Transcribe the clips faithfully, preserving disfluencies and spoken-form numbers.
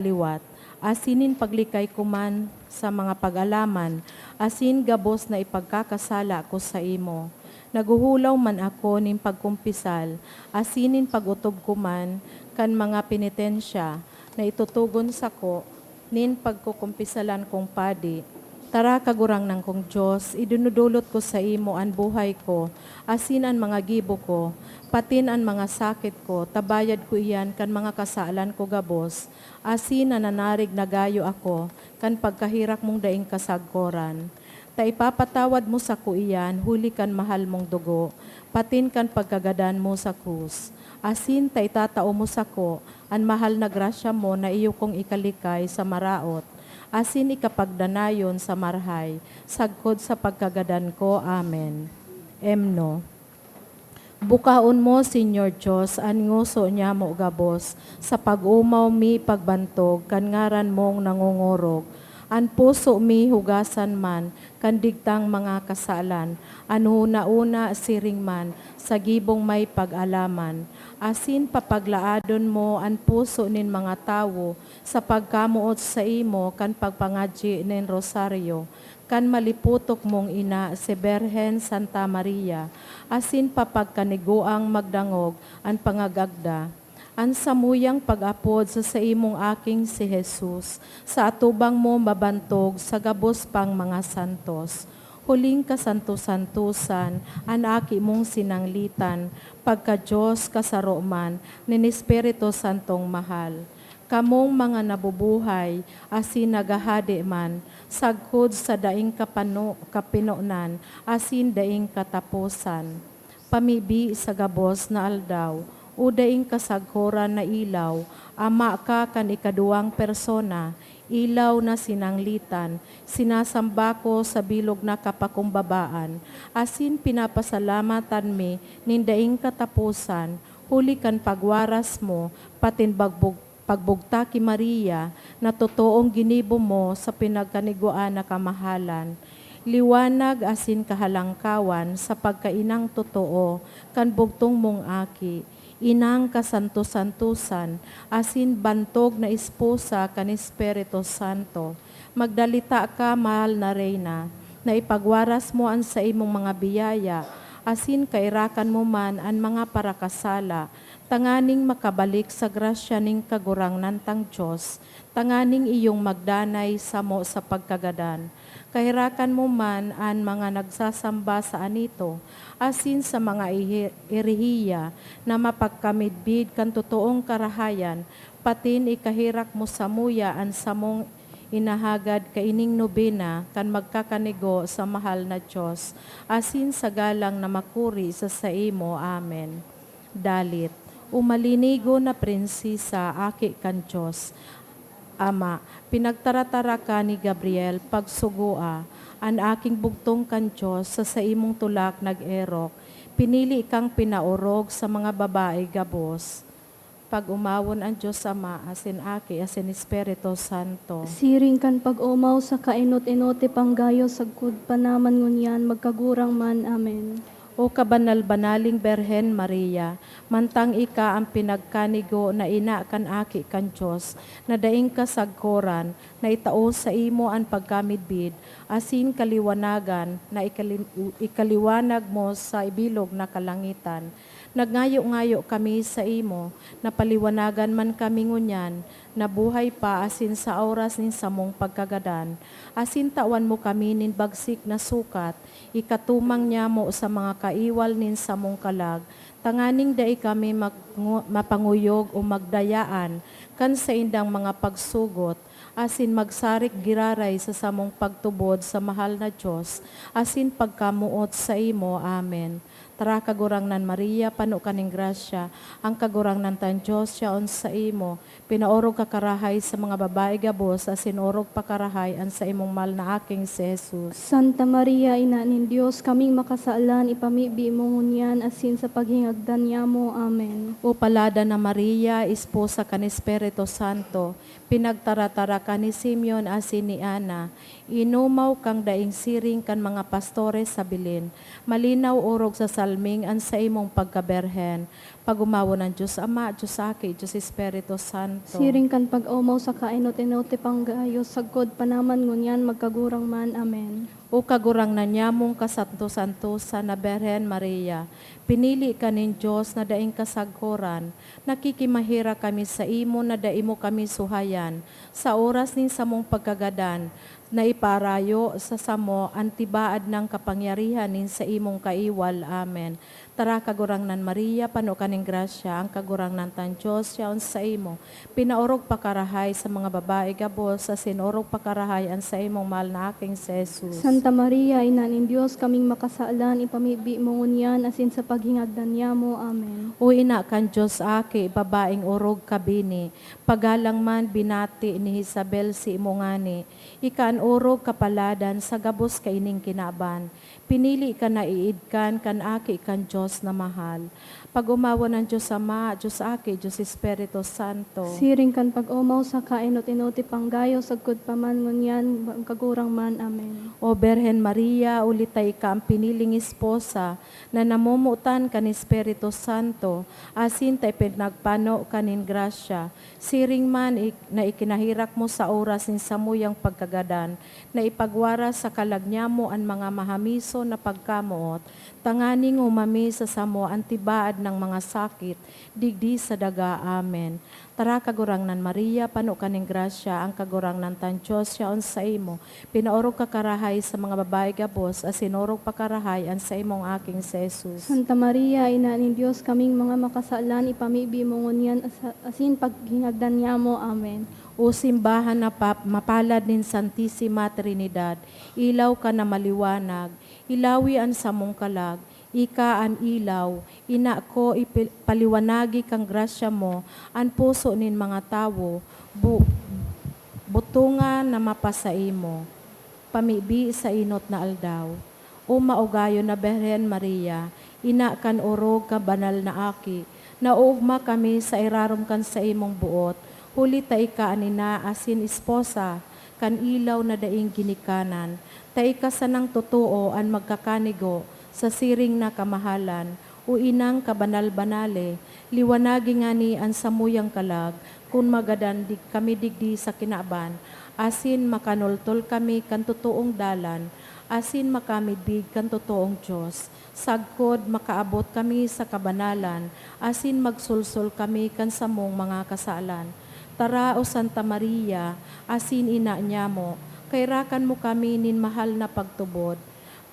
liwat, asin nin paglikay ko man sa mga pag-alaman, asin gabos na ipagkakasala ko saimo. Naghuhulaw man ako nin pagkumpisal, asin nin pag-otob ko man kan mga penitensya na itutugon sako nin pagkukumpisalan kong padi. Tara, Kagurangnan kong Dios, idinudulot ko saimo an buhay ko, asin an mga gibo ko, patin an mga sakit ko, ta bayad ko iyan kan mga kasalan ko gabos, asin nananarig na gayo ako kan pagkaherak mong daing kasagkoran. Ta ipapatawad mo sako iyan huli kan mahal mong dugo, patin kan pagkagadan mo sa krus. Asin ta itatao mo sako an mahal na grasya mo na iyo kong ikalikay sa maraot, asin ikapagdanayon sa marahay, sagkod sa pagkagadan ko. Amen. Emno. Bukaon mo, Señor Dios, an ngoso nyamo gabos, sa pag-omaw mi pagbantog kan ngaran mong nangongorog. An puso mi hugasan man kan digtang mga kasalan, an hunahuna siring man sa gibong may pag-alaman, asin papaglaadon mo an puso nin mga tawo sa pagkamoot saimo kan pagpangadyi nin rosaryo, kan maliputok mong ina, si Birhen Santa Maria, asin papagkanigoang magdangog an pangagagda. An samuyang pag-apod sa saimong Aking si Jesus, sa atubang mo mabantog sa gabos pang mga santos. Huling kasanto-santosan, an Aki mong sinanglitan, pagka-Dios kasaro man nin Espiritu Santong mahal. Kamong mga nabubuhay asin naghahade man, sagkod sa daing kapano-, kapinonan asin daing kataposan. Pamibi sa gabos na aldaw, o daing kasagkoran na ilaw, ama ka kan ikaduwang persona, ilaw na sinanglitan, sinasamba ko sa bilog na kapakumbabaan, asin pinapasalamatan mi nin daing kataposan, huli kan pagwaras mo, patin bagbog pagbugtak ki Maria na totoong ginibo mo sa pinagkanigwaan na kamahalan. Liwanag asin kahalangkawan sa pagkainang totoo kan bugtong mong Aki, inang kasanto-santosan, asin bantog na esposa kan Espiritu Santo. Magdalita ka, mahal na Reyna, na ipagwaras mo an saimong mga biyaya, asin kairakan mo man an mga parakasala, tanganing makabalik sa grasya nin Kagurangnan tang Dios, tanganing iyong magdanay samo sa pagkagadan. Kaherakan mo man an mga nagsasamba sa anito, asin sa mga ehe-, erehiya na mapagkamidbid kan totoong karahayan, patin ikaherak mo samuya an samong inahagad kaining nobena kan magkakanigo sa mahal na Dios, asin sa galang na makuri sa saimo. Amen. Dalit. O malinigo na prinsesa, aki kan Dios, Ama, pinagtaratara ka ni Gabriel, pagsugoa an aking bugtong kan Dios sa saimong tulak nag-erok. Pinili kang pinaorog sa mga babae gabos. Pag-omawon an Dios Ama, asin Aki, asin Espiritu Santo. Siring kan pag-omaw sa kaenot-enote panggayo sagkod pa naman ngunyan magkagurang man. Amen. O kabanal-banaling Birhen Maria, mantang ika an pinagkanigo na ina kan Aki kan Dios, na daing kasagkoran, na itao saimo an pagkamidbid, asin kaliwanagan na ikali-, ikaliwanag mo sa ibilog na kalangitan. Nagngayo-ngayo kami saimo, na paliwanagan man kami ngunyan, na buhay pa asin sa oras nin samong pagkagadan, asin tawan mo kami nin bagsik na sukat, ikatumang nyamo sa mga kaiwal nin samong kalag, tanganing dai kami mag-, mapanguyog o magdayaan kan saindang mga pagsugot, asin magsarik giraray sa samong pagtubod sa mahal na Dios, asin pagkamoot saimo. Amen. Tara, Kagurangnan Maria, pano ka nin grasya, ang Kagurangnan tang Dios yaon saimo. Pinaorog ka karahay sa mga babae gabos, asin orog pa karahay an saimong mal na aking si Jesus. Santa Maria, Ina nin Dios, kaming makasalan, ipamibi mo ngunyan asin sa paghingagdan nyamo. Amen. O palada na Maria, esposa kan Espiritu Santo, pinagtaratara ka ni Simeon asin ni Ana, inomaw kang daing siring kan mga pastores sa Belen, malinaw orog sa Ming an saimong pagkaberhen. Pag-omawon an Dios Ama, Dios Aki, Dios Espiritu Santo. Siring kan pag-omaw sa kainot-inot ti panggayo, sagkod pa naman ngunyan, magkagurang man. Amen. O Kagurangnan nyamong kasanto-santosan na Birhen Maria, pinili ka nin Dios na daing kasagkoran, nakikimaherak kami saimo na dai mo kami suhayan sa oras nin samong pagkagadan, na ipaarayo sa samo an tibaad nang kapangyarihan nin saimong kaiwal. Amen. Tara, Kagurangnan Maria, pano ka nin grasya, ang Kagurangnan tang Dios yaon saimo. Pinaorog pa karahay sa mga babae gabos, asin orog pa karahay an saimong mahal na aking si Jesus. Santa Maria, Ina nin Dios, kaming makasalan, ipamibi mo ngunyan asin sa paghingagdan nyamo. Amen. O Ina kan Dios Aki, babaeng orog ka bini, pagalang man binati ni Isabel si imo ngani, ika an orog kapaladan sa gabos kaining kinaban. Pinili ka na iidkan kan Aki kan Dios na mahal. Pag-omawon an Dios Ama, Dios Aki, Dios Espiritu Santo. Siring kan pag-omaw sa kainot-inot ti panggayo, sagkod pa man ngunyan, magkagurang man. Amen. O Birhen Maria, huli ta ika an piniling esposa na namomotan kan Espiritu Santo, asin ta ipinagpano ka nin grasya, siring man ik-, na ikinaherak mo sa oras nin samuyang pagkagadan, na ipagwaras sa kalag nyamo an mga mahamison na pagkamoot, tanganing umami sa samo an tibaad nang mga sakit digdi sa daga. Amen. Tara, Kagurangnan Maria, pano ka nin grasya, ang Kagurangnan tang Dios yaon saimo. Pinaorog ka karahay sa mga babae gabos, asin orog pa karahay an saimong aking si Jesus. Santa Maria, Ina nin Dios, kaming mga makasalan, ipamibi mo ngunyan asa-, asin paghingagdan nyamo. Amen. O simbahan na pap-, mapalad nin Santisima Trinidad, ilaw ka na maliwanag, ilawi an samong kalag, ika an ilaw, ina ko, ipi-, paliwanagi kan grasya mo an puso nin mga tawo, bu-, butonga na mapasaimo, pamibi sa inot na aldaw. O maugayon na Birhen Maria, ina kan orog kan Banal na Aki, naoogma kami sa irarom kan saimong boot, huli ta ika an ina asin esposa kan ilaw na daing ginikanan, ta ika sanang totoo an magkakanigo sa siring na kamahalan. O Inang kabanal-banale, liwanagi ngani an samuyang kalag, kun magadan dig-, kami digdi sa kinaban, asin makanultol kami kan totoong dalan, asin makamidbid kan totoong Dios, sagkod makaabot kami sa kabanalan, asin magsolsol kami kan samong mga kasalan. Tara, O Santa Maria, asin ina nyamo, kairakan mo kami nin mahal na pagtubod,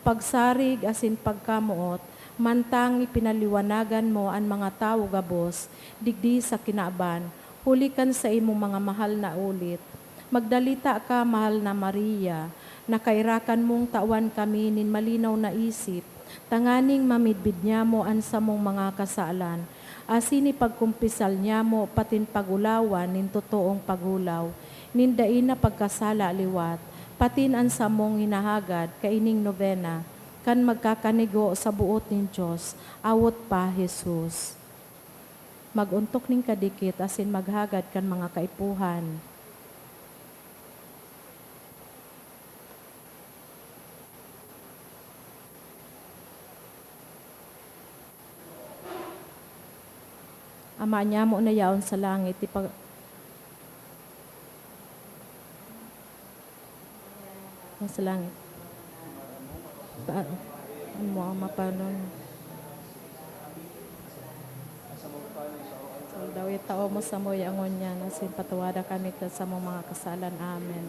pagsarig asin pagkamoot, mantang ipinaliwanagan mo an mga tawo gabos digdi sa kinaban, huli kan saimong mga mahal na ulit. Magdalita ka, mahal na Maria, na kairakan mong tawan kami nin malinaw na isip, tanganing mamidbid nyamo an samong mga kasalan, asin ipagkumpisal nyamo patin pagulawan nin totoong pagulaw, nin dai na pagkasala liwat, patin an samong hinahagad kaining nobena kan magkakanigo sa boot nin Dios, awot pa Jesus. Mag-ontok nin kadikit asin maghagad kan mga kaipuhan. Ama nyamo na yaon sa langit, ipa-, sa langit. Pa-, ano mo ang mapanon? Daw itao mo sa mo ang ngunyan, asin patuwada kami ta sa mga kasalan. Amen.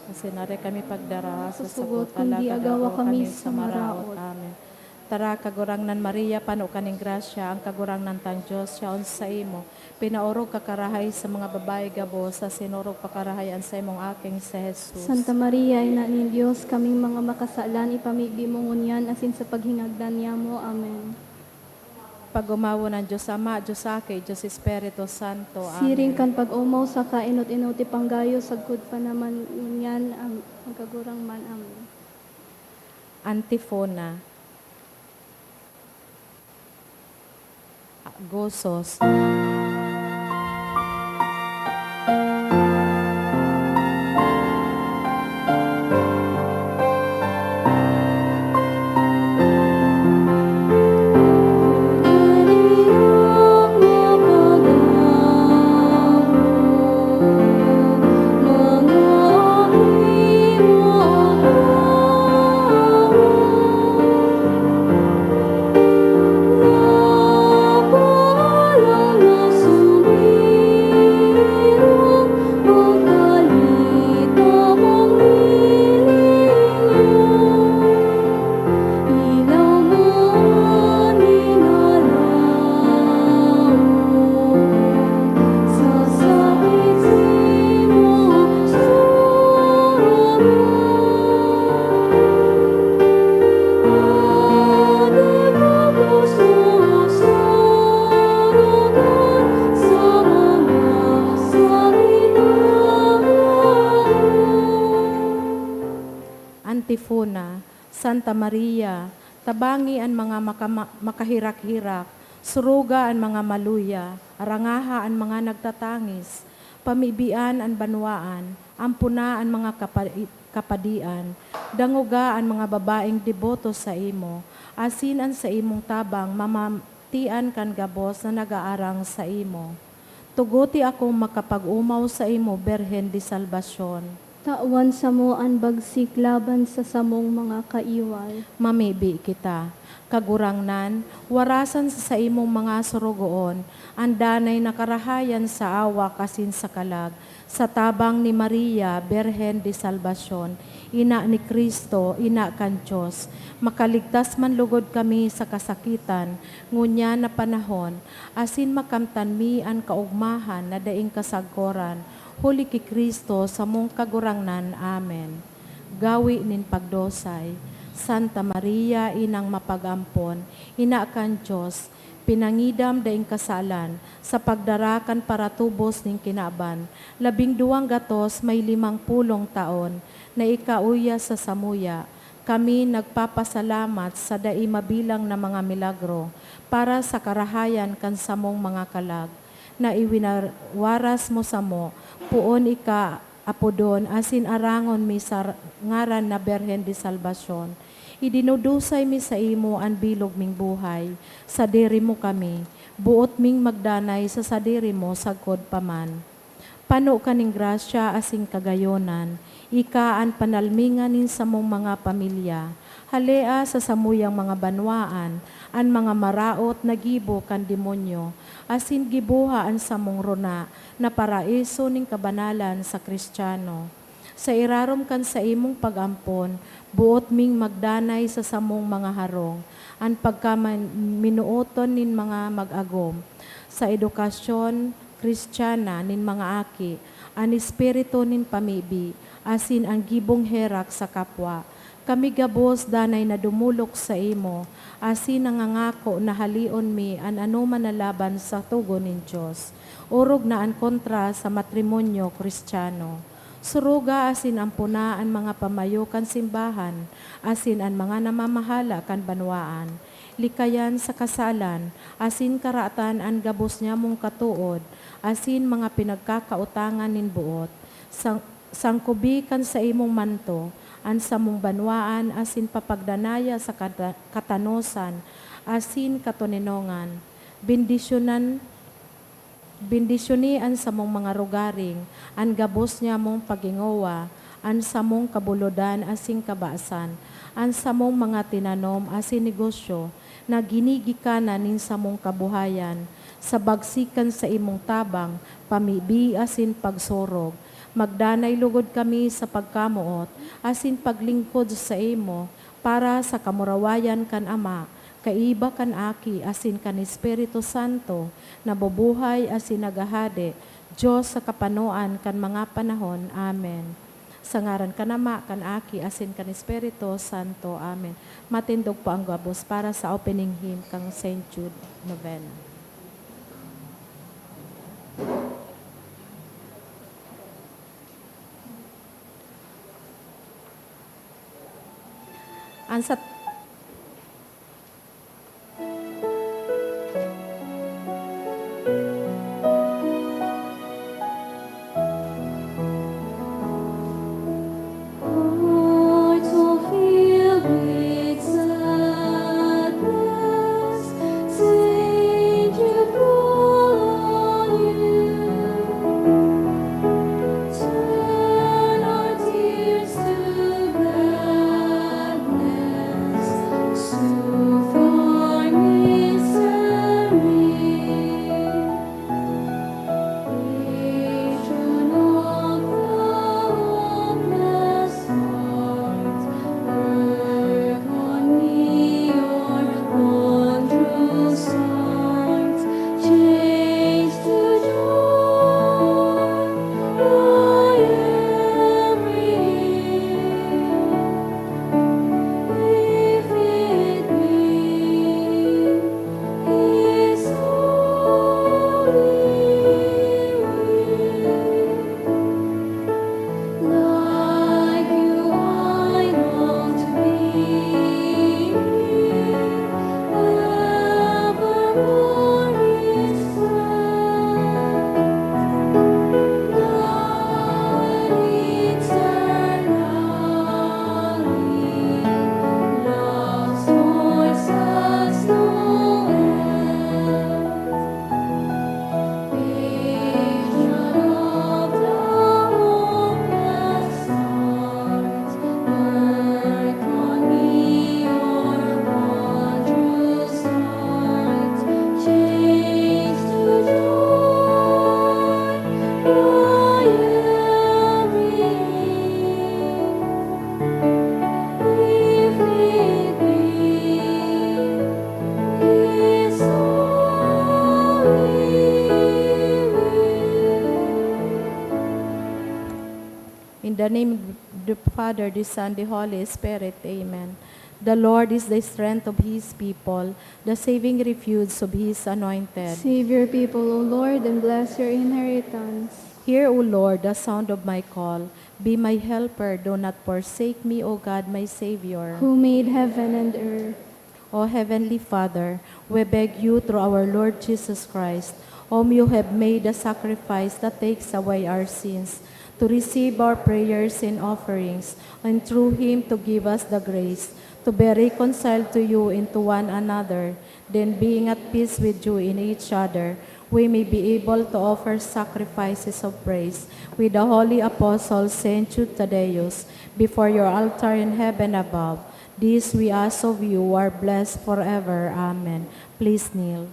Asin ari kami pagdara sa sugot, kundi agawa kami sa maraot. Amen. Tara, Kagurangnan Maria, pano ka nin grasya, ang Kagurangnan tang Dios yaon saimo. Pinaorog ka karahay sa mga babayi gabos, asin orog pa karahay an saimong aking si Jesus. Santa Maria, Ina nin Dios, kaming mga makasalan, ipamibi mo ngunyan asin sa paghingagdan nyamo. Amen. Pag-omawon an Dios Ama, Dios Aki, Dios Espiritu Santo. Amen. Siring kan pag-omaw sa kainot-inot ti panggayo, sagkod pa naman ngunyan, am-, magkagurang man. Amen. Antifona. Gozos. Funa, Santa Maria, tabangi an mga makama-, makaherak-herak, suruga an mga maluya, arangaha an mga nagtatangis, pamibian an banwaan, ampona an mga kapa-, kapadian, dangoga an mga babaeng deboto saimo, asin an saimong tabang mamatian kan gabos na nag-aarang saimo. Tuguti akong makapag-omaw saimo, Birhen de Salvacion. Tawan samo an bagsik laban sa samong mga kaiwal. Mamibi kita. Kagurangnan, warasan sa saimong mga sorogoon an danay na karahayan sa awak asin sa kalag, sa tabang ni Maria, Birhen de Salvacion, Ina ni Cristo, Ina kan Dios. Makaligtas man lugod kami sa kasakitan ngunyan na panahon, asin makamtan mi an kaogmahan na daing kasagkoran, huli ki Cristo, samong Kagurangnan. Amen. Gawi nin pagdosay. Santa Maria, Inang mapag-ampon, Ina kan Dios, pinangidam daing kasalan sa pagdara kan paratubos nin kinaban, labing duwang gatos may limang pulong taon na ikauya sa samuya, kami nagpapasalamat sa dai mabilang na mga milagro para sa karahayan kan samong mga kalag, na iwinawaras mo samo, poon ika apodon asin arangon mi sa ngaran na Birhen de Salvacion. Idinudusay mi saimo an bilog ming buhay. Sadiri mo kami, boot ming magdanay sa sadiri mo sagkod pa man. Pano ka nin grasya asin kagayonan, ika an panalmingan nin samong mga pamilya. Halea sa samuyang mga banwaan an mga maraot na gibo kan demonyo, asin giboha an samong rona na paraiso nin kabanalan sa Cristiano. Sa irarom kan saimong pag-ampon, boot ming magdanay sa samong mga harong, an pagkaman-, minuoton nin mga mag-agom, sa edukasyon Cristiana nin mga aki, an espiritu nin pamibi, asin an gibong herak sa kapwa. Kami gabos danay na dumolok saimo, asin nangangako na haleon mi an anoman na laban sa togon nin Dios, orog na an kontra sa matrimonyo Cristiano. Suruga asin ampona an mga pamayo kan simbahan asin an mga namamahala kan banwaan. Likayan sa kasalan asin karatan an gabos nyamong katood asin mga pinagkakaotangan nin boot. Sang-, sangkobi kan saimong manto an samong banwaan asin papagdanaya sa kata-, katanosan asin katoninongan. Bendisyonan Bendisyoni an samong mga rogaring, an gabos nyamong paghingowa, an samong kabulodan asin kabasan, an samong mga tinanom asin negosyo na ginigikanan nin samong kabuhayan, sa bagsik kan saimong tabang, pamibi asin pagsurog. Magdanay lugod kami sa pagkamoot asin paglingkod saimo, para sa kamurawayan kan Ama, kaiba kan Aki, asin kan Espiritu Santo, nabubuhay asin naghahade, Dios sa kapanoan kan mga panahon. Amen. Sa ngaran kan Ama, kan Aki, asin kan Espiritu Santo. Amen. Matindog po ang gabos para sa opening hymn kan Saint Jude Novena. An sat-, In the name of the Father, the Son, the Holy Spirit. Amen. The Lord is the strength of his people, the saving refuge of his anointed. Save your people, O Lord, and bless your inheritance. Hear, O Lord, the sound of my call. Be my helper, do not forsake me, O God, my Savior. Who made heaven and earth. O Heavenly Father, we beg you through our Lord Jesus Christ, whom you have made a sacrifice that takes away our sins, to receive our prayers and offerings, and through him to give us the grace to be reconciled to you and to one another. Then, being at peace with you in each other, we may be able to offer sacrifices of praise with the holy apostle Saint Jude Thaddeus before your altar in heaven above. This we ask of you, who are blessed forever. Amen. Please kneel.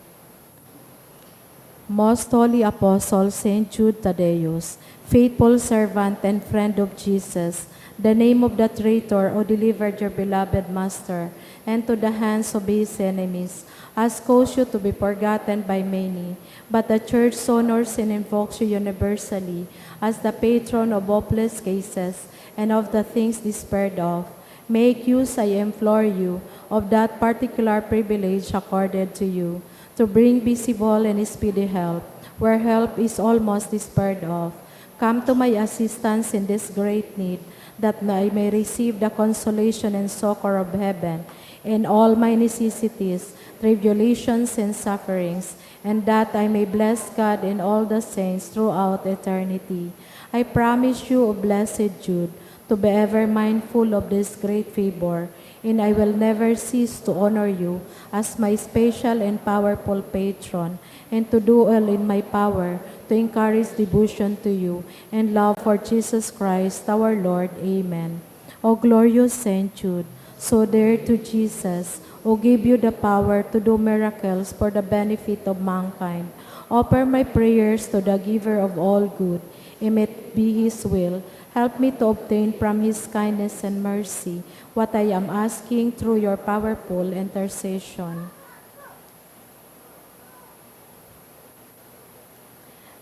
Most Holy Apostle Saint Jude Thaddeus, faithful servant and friend of Jesus, the name of the traitor who delivered your beloved Master into the hands of his enemies has caused you to be forgotten by many. But the Church honors and invokes you universally as the patron of hopeless cases and of the things despaired of. Make use, I implore you, of that particular privilege accorded to you, to bring visible and speedy help where help is almost despaired of. Come to my assistance in this great need, that I may receive the consolation and succor of heaven in all my necessities, tribulations, and sufferings, and that I may bless God and all the saints throughout eternity. I promise you, O blessed Jude, to be ever mindful of this great favor, and I will never cease to honor you as my special and powerful patron, and to do all in my power to encourage devotion to you and love for Jesus Christ our Lord. Amen. O glorious Saint Jude, so dear to Jesus, who gave you the power to do miracles for the benefit of mankind, offer my prayers to the Giver of all good. If it be His will, help me to obtain from His kindness and mercy what I am asking through your powerful intercession.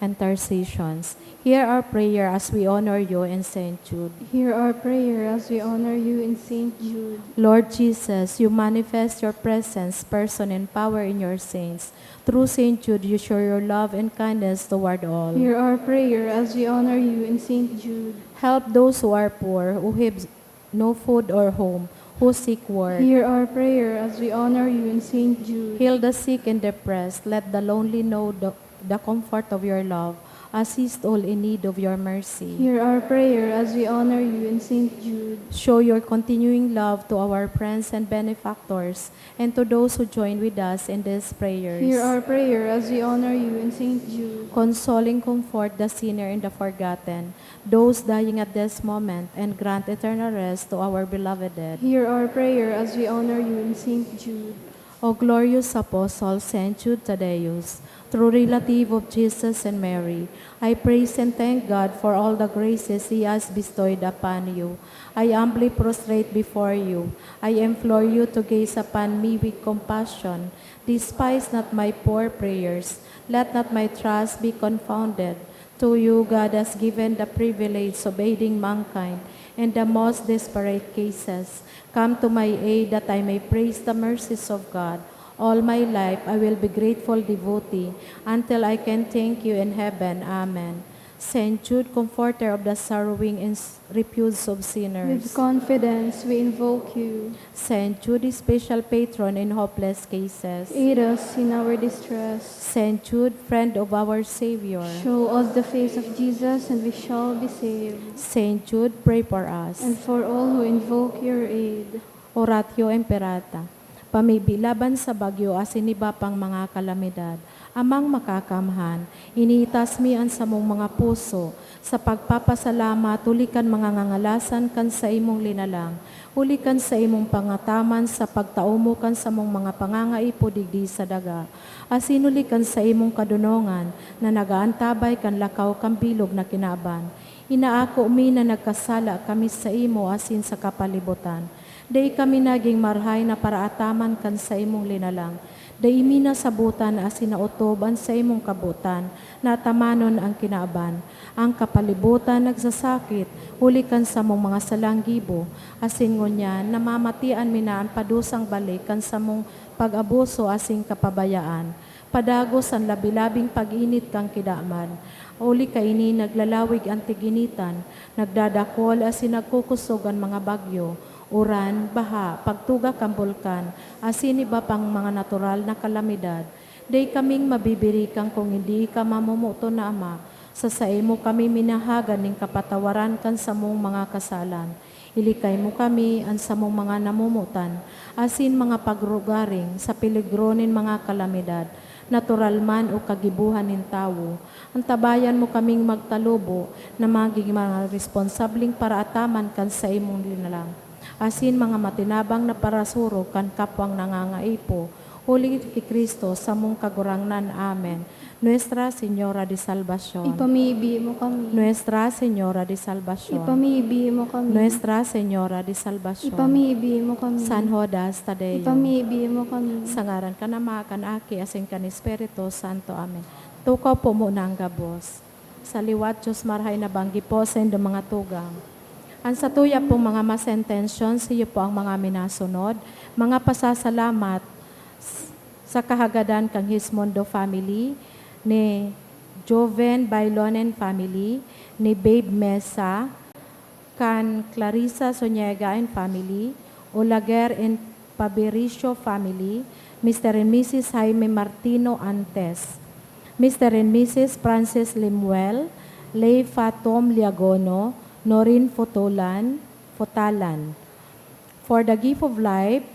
Intercessions. Hear our prayer as we honor you in Saint Jude. Hear our prayer as we honor you in Saint Jude. Lord Jesus, you manifest your presence, person, and power in your saints. Through Saint Jude, you show your love and kindness toward all. Hear our prayer as we honor you in Saint Jude. Help those who are poor, who have no food or home, who seek work. Hear our prayer as we honor you in Saint Jude. Heal the sick and depressed. Let the lonely know the, the comfort of your love. Assist all in need of your mercy. Hear our prayer as we honor you in Saint Jude. Show your continuing love to our friends and benefactors, and to those who join with us in these prayers. Hear our prayer as we honor you in Saint Jude. Console and comfort the sinner and the forgotten, those dying at this moment, and grant eternal rest to our beloved dead. Hear our prayer as we honor you in Saint Jude. O glorious Apostle Saint Jude Thaddeus, true relative of Jesus and Mary, I praise and thank God for all the graces He has bestowed upon you. I humbly prostrate before you. I implore you to gaze upon me with compassion. Despise not my poor prayers. Let not my trust be confounded. To you, God has given the privilege of aiding mankind in the most desperate cases. Come to my aid that I may praise the mercies of God. All my life I will be grateful devotee until I can thank you in heaven. Amen. Saint Jude, comforter of the sorrowing and s- refuge of sinners. With confidence we invoke you. Saint Jude, special patron in hopeless cases. Aid us in our distress. Saint Jude, friend of our Savior. Show us the face of Jesus and we shall be saved. Saint Jude, pray for us. And for all who invoke your aid. Oratio Imperata. Pamibi laban sa bagyo asin iba pang mga kalamidad. Amang Makakamhan, iniitas mi an samong mga puso sa pagpapasalamat huli kan mga ngangalasan kan saimong linalang, huli kan saimong pangataman sa pagtaomo kan samong mga pangangaipo digdi sa daga, asin huli kan saimong kadonongan na nag-aantabay kan lakaw kan bilog na kinaban. Inaako mi na nagkasala kami saimo asin sa kapalibutan. Dai kami nagin marahay na paraataman kan saimong linalang. Dai mi nasabotan asin naotob an saimong kabotan, na atamanon an kinaban. An kapalibotan nagsasakit huli kan samong mga salang gibo, asin ngunyan namamatian mi na an padusang balik kan samong pag-abuso asin kapabayaan. Padagos an labi-labing pag-init kan kinaban, huli kaini naglalawig an tig-initan, nagdadakol asin nagkukosog an mga bagyo, uran, baha, pagtuga kan bulkan, asin iba pang mga natural na kalamidad. Dai kaming mabibirikan kun hindi ika mamomoton na Ama. Sa saimo kami minahaga nin kapatawaran kan samong mga kasalan. Ilikay mo kami, an samong mga namomotan, asin mga pagrugaring sa peligro nin mga kalamidad, natural man o kagibohan nin tawo. Antabayan mo kaming magtalubo na magin mga responsableng paraataman kan saimong linalang, asin mga matinabang na parasurog kan kapwang nangangaipo, huli ki Cristo, samong Kagurangnan. Amen. Nuestra Señora de Salvacion. Ipamibi mo kami. Nuestra Señora de Salvacion. Ipamibi mo kami. Nuestra Señora de Salvacion. Ipamibi mo kami. San Judas Tadeo. Ipamibi mo kami. Sa ngaran kan Ama, kan Aki, asin kan Espiritu Santo. Amen. Tukaw po muna ang gabos. Sa liwat, Diyos marahay na banggi po sa indo mga tugang. Ang satuya pong mga masentensyon, siyo po ang mga minasunod, mga pasasalamat s-, sa kahagadan kan Hismondo family, ni Joven Bailonen family, ni Babe Mesa, kan Clarissa Soniega and family, Olaguer and Pabiricio family, Mister and Missus Jaime Martino Antes, Mister and Missus Francis Limuel, Lay Fatom Liagono, Noreen Fotolan, Fotalan. For the gift of life,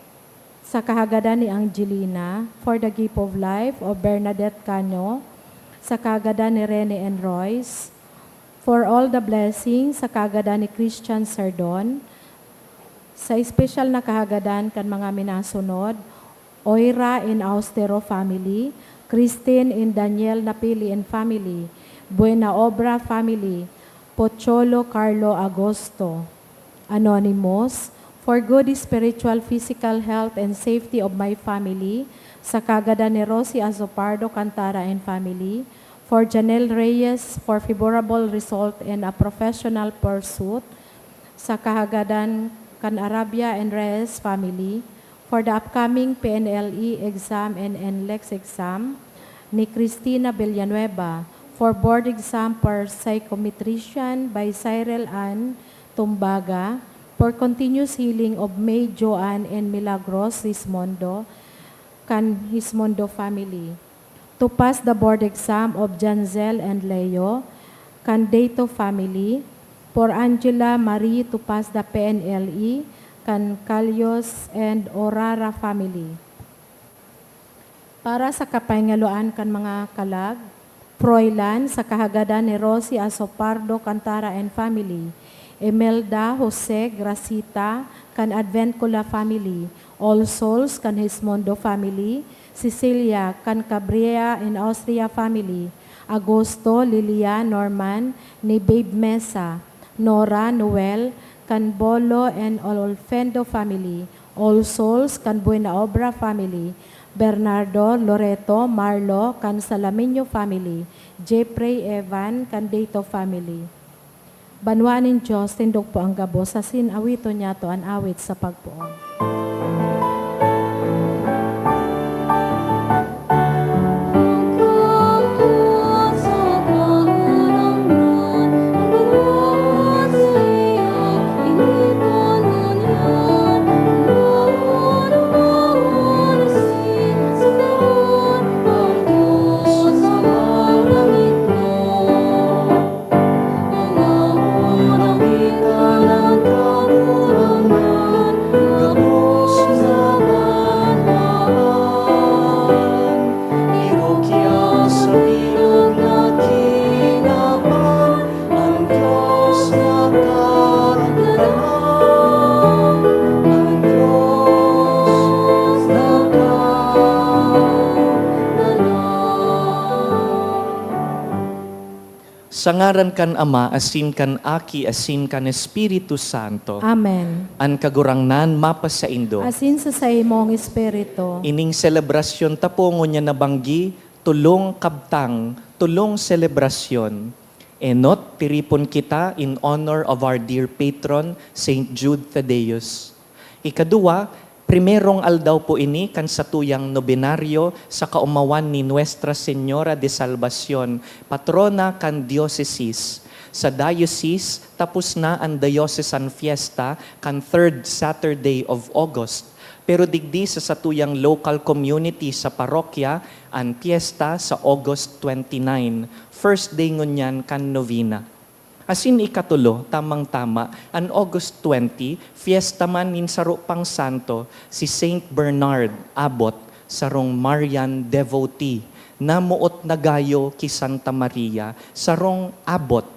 sa kahagadan ni Angelina, for the gift of life of Bernadette Cano, sa kahagadan ni Rene and Royce, for all the blessings, sa kahagadan ni Christian Sardon, sa espesyal na kahagadan kan mga minasunod, Oira and Austero family, Christine and Daniel Napili and family, Buena Obra family, Pocholo Carlo Agosto. Anonymous, for good spiritual, physical health and safety of my family, sa kahagadan ni Rosie Azopardo Cantara and family, for Janelle Reyes, for favorable result in a professional pursuit, sa kahagadan kan Arabia and Reyes family, for the upcoming P N L E exam and N L E X exam ni Christina Villanueva, for board exam for psychometrician by Cyril Ann Tumbaga, for continuous healing of May Joan and Milagros Sismondo, kan Sismondo family. To pass the board exam of Janzel and Leo, kan Dato family, for Angela Marie to pass the P N L E, kan Calios and Orara family. Para sa kapahingaloan kan mga kalag, Froilan, sa kahagadan ni Rosie Asopardo Cantara and family, Imelda Jose Gracita, kan Advent Cola family, All Souls, kan Hismondo family, Cecilia, kan Cabrera and Austria family, Agosto, Lilia, Norman, ni Babe Mesa, Nora, Noel, kan Bolo and Olfendo family, All Souls, kan Buena Obra family, Bernardo, Loreto, Marlo, kan Salaminyo family, Jeffrey, Evan, kan Dato family. Banwaan nin Dios, tindog po ang gabos, asin awiton niyato an awit sa pagpoon. Sa ngaran kan Ama, asin kan Aki, asin kan Espiritu Santo. Amen. An Kagurangnan mapasaindo. Asin sa saimong espiritu. Ining selebrasyon ta po ngunyan nabanggi, tolong kabtang, tolong selebrasyon. Enot, tiripon kita in honor of our dear patron, Saint Jude Thaddeus. Ikaduwa, primerong aldaw po ini kan satuyang nobenaryo sa kaomawan ni Nuestra Señora de Salvacion, patrona kan diocesis. Sa diocese, tapos na an diocesan fiesta kan third Saturday of August. Pero digdi sa satuyang local community sa parokya, an pyesta sa August twenty-nine, first day ngunyan kan novena. Asin ikatulo, tamang-tama, an August twenty, fiesta man nin saro pang santo, si Saint Bernard Abbot, sarong Marian devotee, na moot na gayo ki Santa Maria, sarong abbot.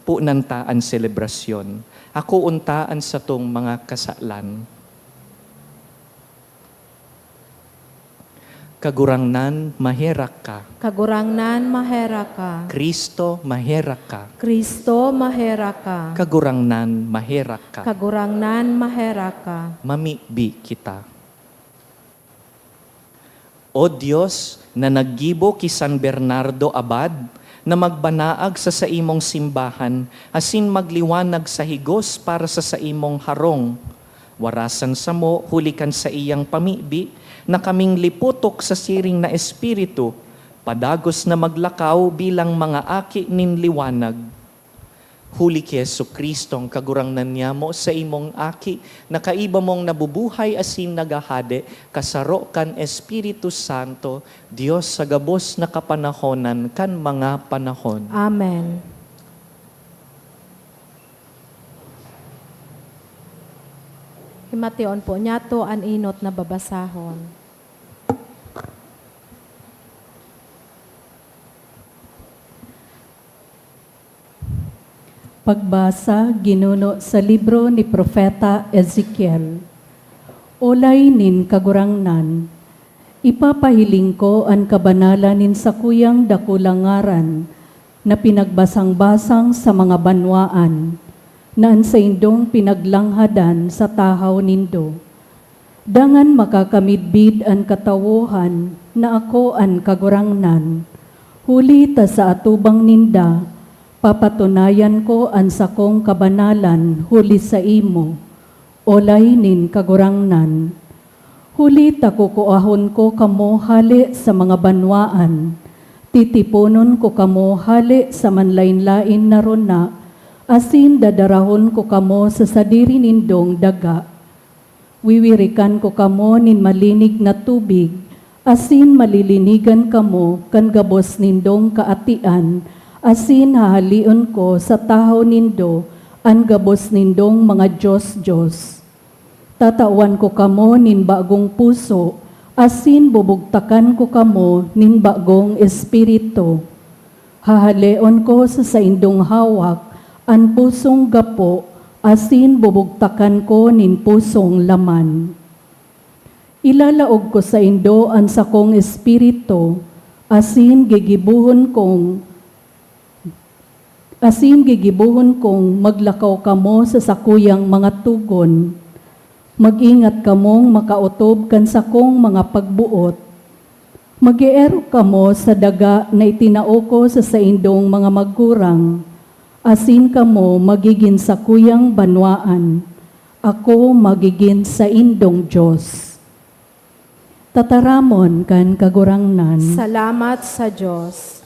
Punan ta an selebrasyon. Akoon ta an satong mga kasalan. Kagurangnan, maherak ka. Kagurangnan, maherak ka. Kristo, maherak ka. Kristo, maherak ka. Kagurangnan, maherak ka. Kagurangnan, maherak ka. Mamibi kita. O Dios, na naggibo ki San Bernardo Abad, na magbanaag sa saimong simbahan asin magliwanag sa higos para sa saimong harong. Warasan samo, huli kan saiyang pamibi, na kaming liputok sa siring na espiritu, padagos na maglakaw bilang mga aki nin liwanag. Huli ki Jesu-Cristo, an Kagurangnan niyamo, saimong Aki, na kaiba mong nabubuhay asin naghahade, kasaro kan Espiritu Santo, Dios sa gabos na kapanahonan kan mga panahon. Amen. Himateon po niyato an enot na babasahon. Pagbasa, ginuno sa libro ni Propeta Ezekiel. Olay nin Kagurangnan, ipapahiling ko an kabanalan nin sakuyang dakulang ngaran na pinagbasang-basang sa mga banwaan, na an saindong pinaglanghadan sa tahaw nindo. Dangan makakamidbid an katawohan na ako an Kagurangnan, huli ta sa atubang ninda, papatunayan ko an sakong kabanalan huli saimo, olay nin Kagurangnan. Huli ta kukuahon ko kamo hale sa mga banwaan, titiponon ko kamo hale sa manlaen-laen na rona, asin dadarahon ko kamo sa sadiri nindong daga. Wiwirikan ko kamo nin malinig na tubig, asin malilinigan kamo kan gabos nindong kaatian, asin hahaleon ko sa tahaw nindo an gabos nindong mga dios-dios. Tatawan ko kamo nin bagong puso, asin bubugtakan ko kamo nin bagong espiritu. Hahaleon ko sa saindong hawak an pusong gapo, asin bubugtakan ko nin pusong laman. Ilalaog ko saindo an sakong espiritu, asin gigibohon kong, asin gigibohon kong maglakaw kamo sa sakuyang mga togon. Mag-ingat kamong makaotob kan sakong mga pagboot. Mag-eerok kamo sa daga na itinao ko sa saindong mga magurang, asin kamo magigin sakuyang banwaan. Ako magigin saindong Dios. Tataramon kan Kagurangnan. Salamat sa Dios.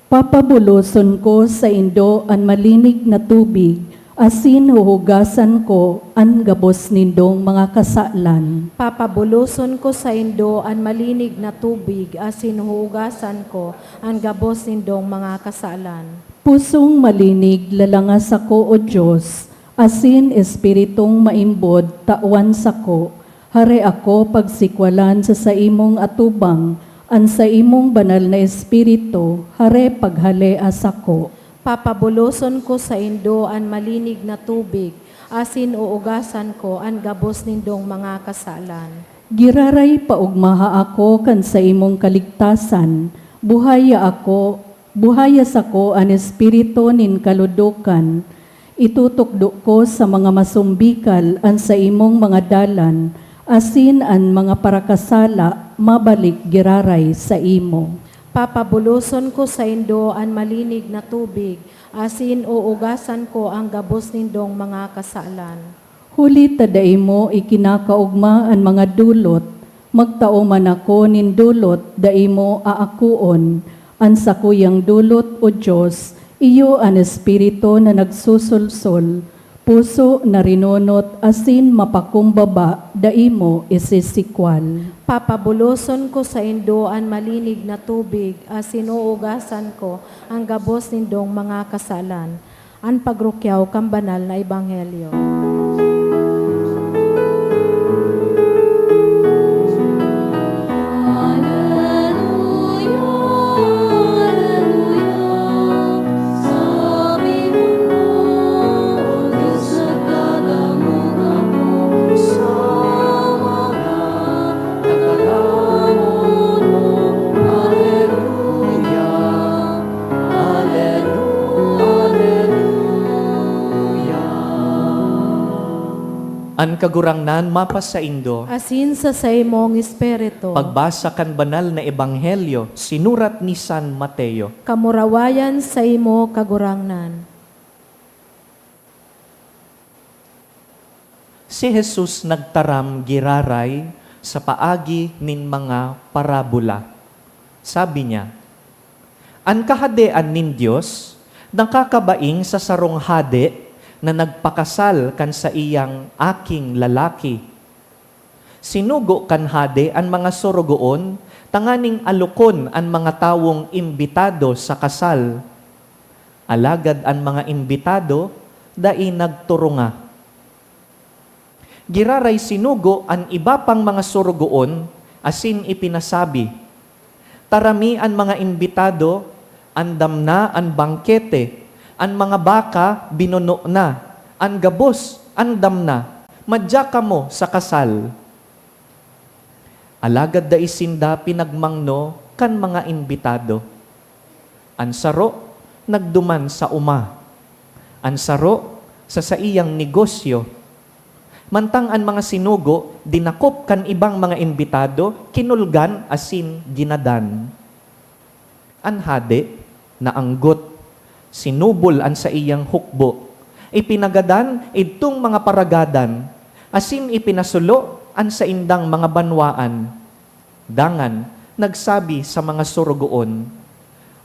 Papabuloson ko saindo an malinig na tubig, asin huhugasan ko an gabos nindong mga kasalan. Papabuloson ko saindo an malinig na tubig, asin huhugasan ko an gabos nindong mga kasalan. Pusong malinig, lalanga sako, O Dios, asin espiritong maimbod, tawan sako. Hare ako pagsikwalan sa saimong atubang, an saimong banal na Espiritu, hare paghalea sako. Papabuloson ko saindo an malinig na tubig, asin uugasan ko an gabos nindong mga kasalan. Giraray paogmaha ako kan saimong kaligtasan, buhaya ako Buhaya sako an espiritu nin kaludokan. Itutukdo ko sa mga masumbikal an saimong mga dalan, asin an mga parakasala mabalik giraray saimo. Papabuloson ko saindo an malinig na tubig, asin uugasan ko an gabos nindong mga kasalan. Huli ta dai mo ikinakaogma an mga dolot, magtao man ako nin dolot, dai mo aakoon. An sakuyang dolot, O Dios, iyo an espiritu na nagsusulsol, puso na rinonot asin mapakumbaba, dai mo isisikwal. Papabuloson ko saindo an malinig na tubig, asin uugasan ko an gabos nindong mga kasalan. An pagrukyaw kan banal na ebanghelyo. Aleluya, aleluya. Sabi mo, O Diyos, nagdadamog ako sa mga nagdadamog. Aleluya. Aleluya, aleluya. An Kagurangnan mapasaindo. Asin sa saimong espiritu. Pagbasa kan Banal na Ebanghelyo sinurat ni San Mateo. Kamurawayan saimo, Kagurangnan. Si Jesus nagtaram giraray sa paagi nin mga parabola. Sabi niya, "An Kahadean nin Dios nakakabaing sa sarong hade na nagpakasal kan saiyang aking lalaki. Sinugo kan hade an mga sorogoon tanganing alokon an mga tawong imbitado sa kasal. Alagad an mga imbitado dai nagturunga. Giraray sinugo an iba pang mga sorogoon asin ipinasabi, 'Tarami an mga imbitado, andam na an bangkete, an mga baka binuno na, an gabos andam na, madya kamo sa kasal.' Alagad dai sinda pinagmangno kan mga imbitado. An saro nagduman sa oma, an saro sa saiyang negosyo. Mantang an mga sinugo dinakop kan ibang mga imbitado, kinulgan asin ginadan. An hade naanggot, sinubol an saiyang hukbo, ipinagadan idtong mga paragadan, asin ipinasulo an saindang mga banwaan. Dangan nagsabi sa mga sorogoon,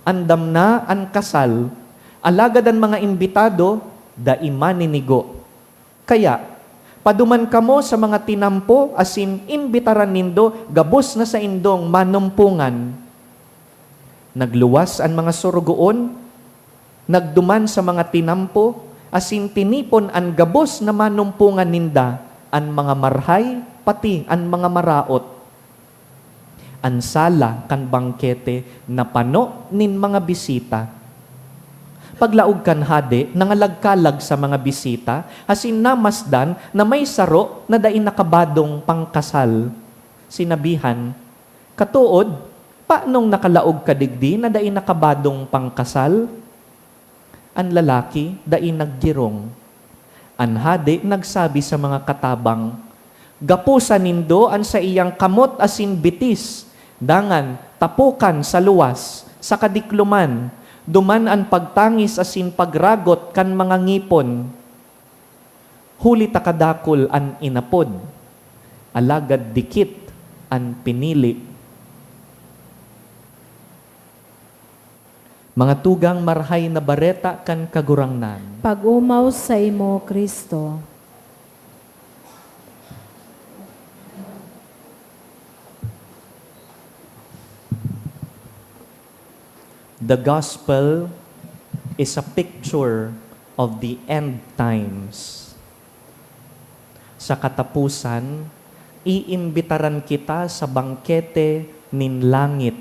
'Andam na an kasal, alagad an mga imbitado dai maninigo. Kaya, paduman kamo sa mga tinampo asin imbitaran nindo gabos na saindong manumpongan.' Nagluwas an mga sorogoon, nagduman sa mga tinampo, asin tinipon an gabos na manumpongan ninda, an mga marhay, pati an mga maraot. An sala kan bangkete napano nin mga bisita. Paglaog kan hade, nangalagkalag sa mga bisita, asin namasdan na may saro na dai nakabadong pangkasal. Sinabihan, 'Katood, panong nakalaog ka digdi na dai nakabadong pangkasal?' An lalaki dai naggirong. An hade nagsabi sa mga katabang, 'Gaposa nindo an saiyang kamot asin bitis, dangan tapokan sa luwas, sa kadikloman, duman an pagtangis asin pagragot kan mga ngipon. Huli ta kadakul an inapod, alagad dikit an pinili.'" Mga tugang, Marahay na Bareta kan Kagurangnan. Pag-omaw saimo, Cristo. The gospel is a picture of the end times. Sa kataposan, iimbitaran kita sa bangkete nin langit.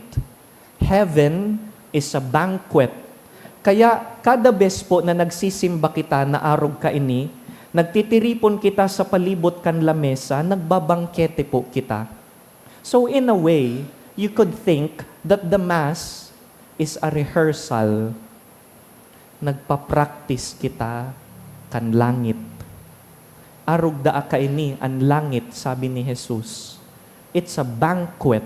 Heaven is a banquet. Kaya, kada bes po na nagsisimba kita na arog kaini, nagtitiripon kita sa palibot kan lamesa, nagbabangkete po kita. So, in a way, you could think that the Mass is a rehearsal. Nagpa-practice kita kan langit. Arog daa kaini an langit, sabi ni Jesus. It's a banquet.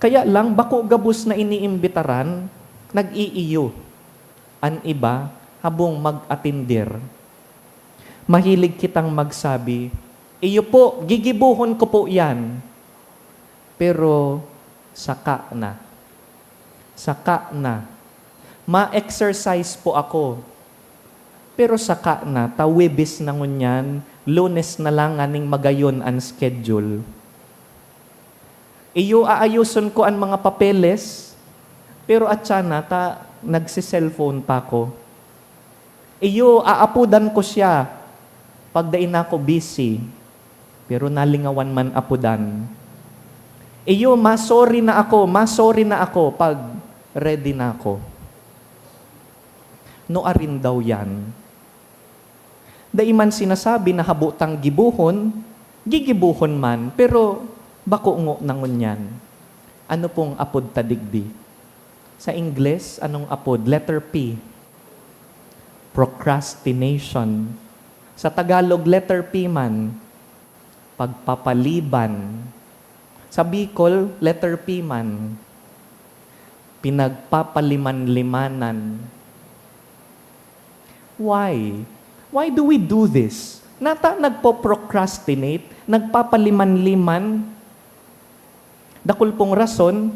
Kaya lang, bako gabos na iniimbitaran, nag-iiyo. An iba, habong mag-atindir. Mahilig kitang magsabi, "Iyo po, gigibohon ko po yan." Pero saka na. Saka na. Ma-exercise po ako. Pero saka na, ta Huwebes na ngunyan, Lunes na lang nganing magayon an schedule. Iyo, aayoson ko an mga papeles, pero atyan na, ta nagse-cellphone pa ako. Iyo, aapodan ko siya pag dai na ako busy, pero nalingawan man apodan. Iyo, ma-sorry na ako, ma-sorry na ako pag ready na ako. Nuarin daw yan. Dai man sinasabi na habo tang gibohon, gigibohon man, pero bako ngona ngunyan. Ano pong apod ta digdi? Sa Ingles, anong apod? Letter P. Procrastination. Sa Tagalog, letter P man. Pagpapaliban. Sa Bicol, letter P man. Pinagpapaliman-limanan. Why? Why do we do this? Nata nagpo-procrastinate, nagpapaliman-liman? Dakul pong rason.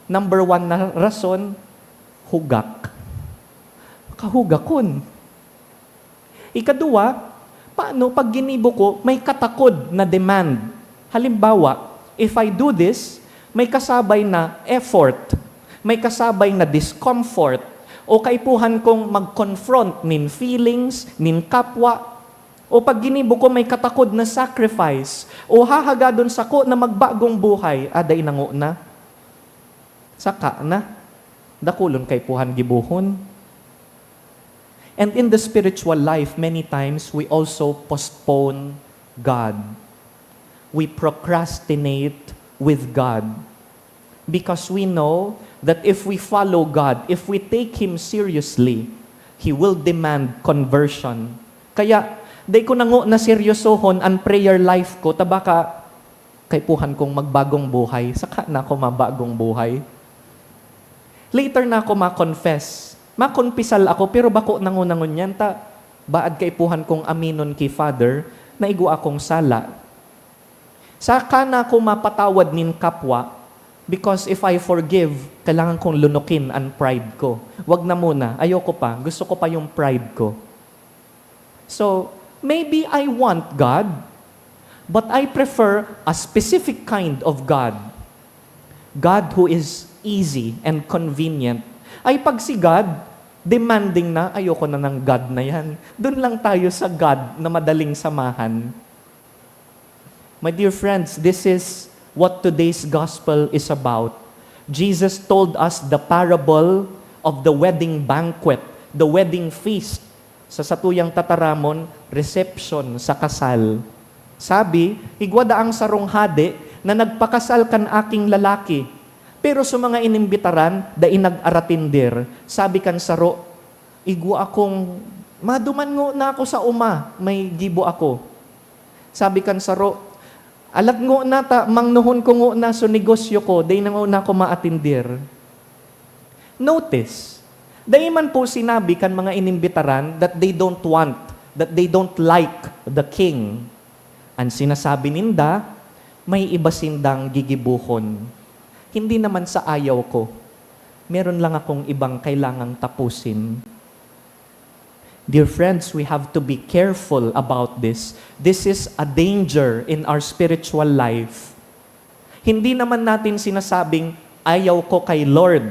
Number one na rason, hugak. Kahugakon. Ikaduwa, paano pag ginibo ko, may katakod na demand? Halimbawa, if I do this, may kasabay na effort, may kasabay na discomfort, o kaipuhan kong mag-confront nin feelings, nin kapwa, o pag ginibo ko, may katakod na sacrifice, o hahagadon sako na magbagong buhay, aday nango na. Saka na. Dakulon kaipuhan gibohon. And in the spiritual life, many times we also postpone God. We procrastinate with God. Because we know that if we follow God, if we take Him seriously, He will demand conversion. Kaya, dai ko nango na seryosohon an prayer life ko, ta baka kaipuhan kong magbagong buhay, saka na ako mabagong buhay. Later na ako ma-confess. Makumpisal ako, pero bako nango na ngunyan ta baad kaipuhan kong aminon ki Father na igwa akong sala. Saka na ako mapatawad nin kapwa, because if I forgive, kailangan kong lunukin an pride ko. Wag na muna, ayoko pa, gusto ko pa yung pride ko. So, maybe I want God, but I prefer a specific kind of God. God who is easy and convenient. Ay, pag si God, demanding na, ayoko na ng God na yan. Doon lang tayo sa God na madaling samahan. My dear friends, this is what today's gospel is about. Jesus told us the parable of the wedding banquet, the wedding feast. Sa satuyang tataramon, reception sa kasal. Sabi, "Igwa daang sarong hade na nagpakasal kan aking lalaki, pero sa mga inimbitaran, dai nag-aratindir." Sabi kan saro, "Igwa akong, maduman ngona ako sa oma, may gibo ako." Sabi kan saro, "Alat ngona ta, mangnohon ko ngona so negosyo ko, dai na ngona ako maatindir." Notice, dai man po sinabi kan mga inimbitaran that they don't want, that they don't like the king. An sinasabi ninda, may iba sindang gigibohon. Hindi naman sa ayaw ko. Meron lang akong ibang kailangang tapusin. Dear friends, we have to be careful about this. This is a danger in our spiritual life. Hindi naman natin sinasabing, "Ayaw ko kay Lord."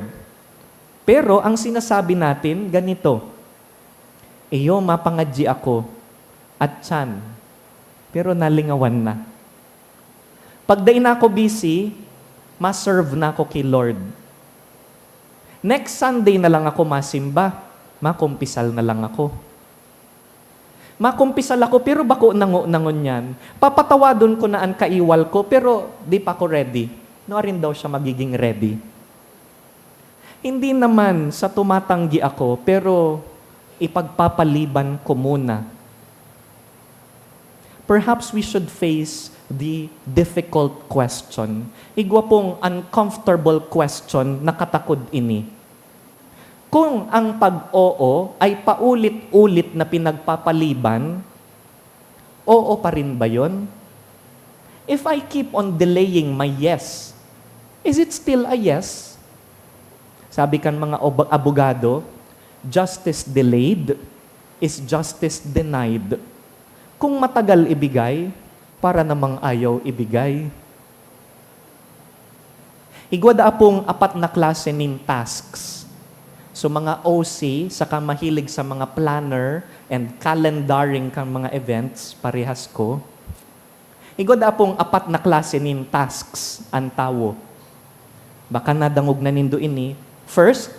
Pero ang sinasabi natin, ganito, "Iyo, mapangadyi ako, at tiyan, pero nalingawan na." Pag dai na ako busy, ma-serve na ako ki Lord. Next Sunday na lang ako masimba, makumpisal na lang ako. Makumpisal ako, pero bako nango na ngunyan. Papatawadon ko na an kaiwal ko, pero di pa ako ready. Nuarin daw siya magiging ready? Hindi naman sa tumatanggi ako, pero ipagpapaliban ko muna. Perhaps we should face the difficult question. Igwa pong uncomfortable question na katakod ini. Kung ang pag-oo ay paulit-ulit na pinagpapaliban, oo pa rin ba yun? If I keep on delaying my yes, is it still a yes? Sabi kan mga ob-, abogado, "Justice delayed is justice denied." Kung matagal ibigay, para namang ayaw ibigay. Igwa daa pong apat na klase nin tasks. So, mga O C, saka mahilig sa mga planner and calendaring kan mga events, parehas ko. Igwa daa pong apat na klase nin tasks an tawo. Baka nadangog na nindo ini. First,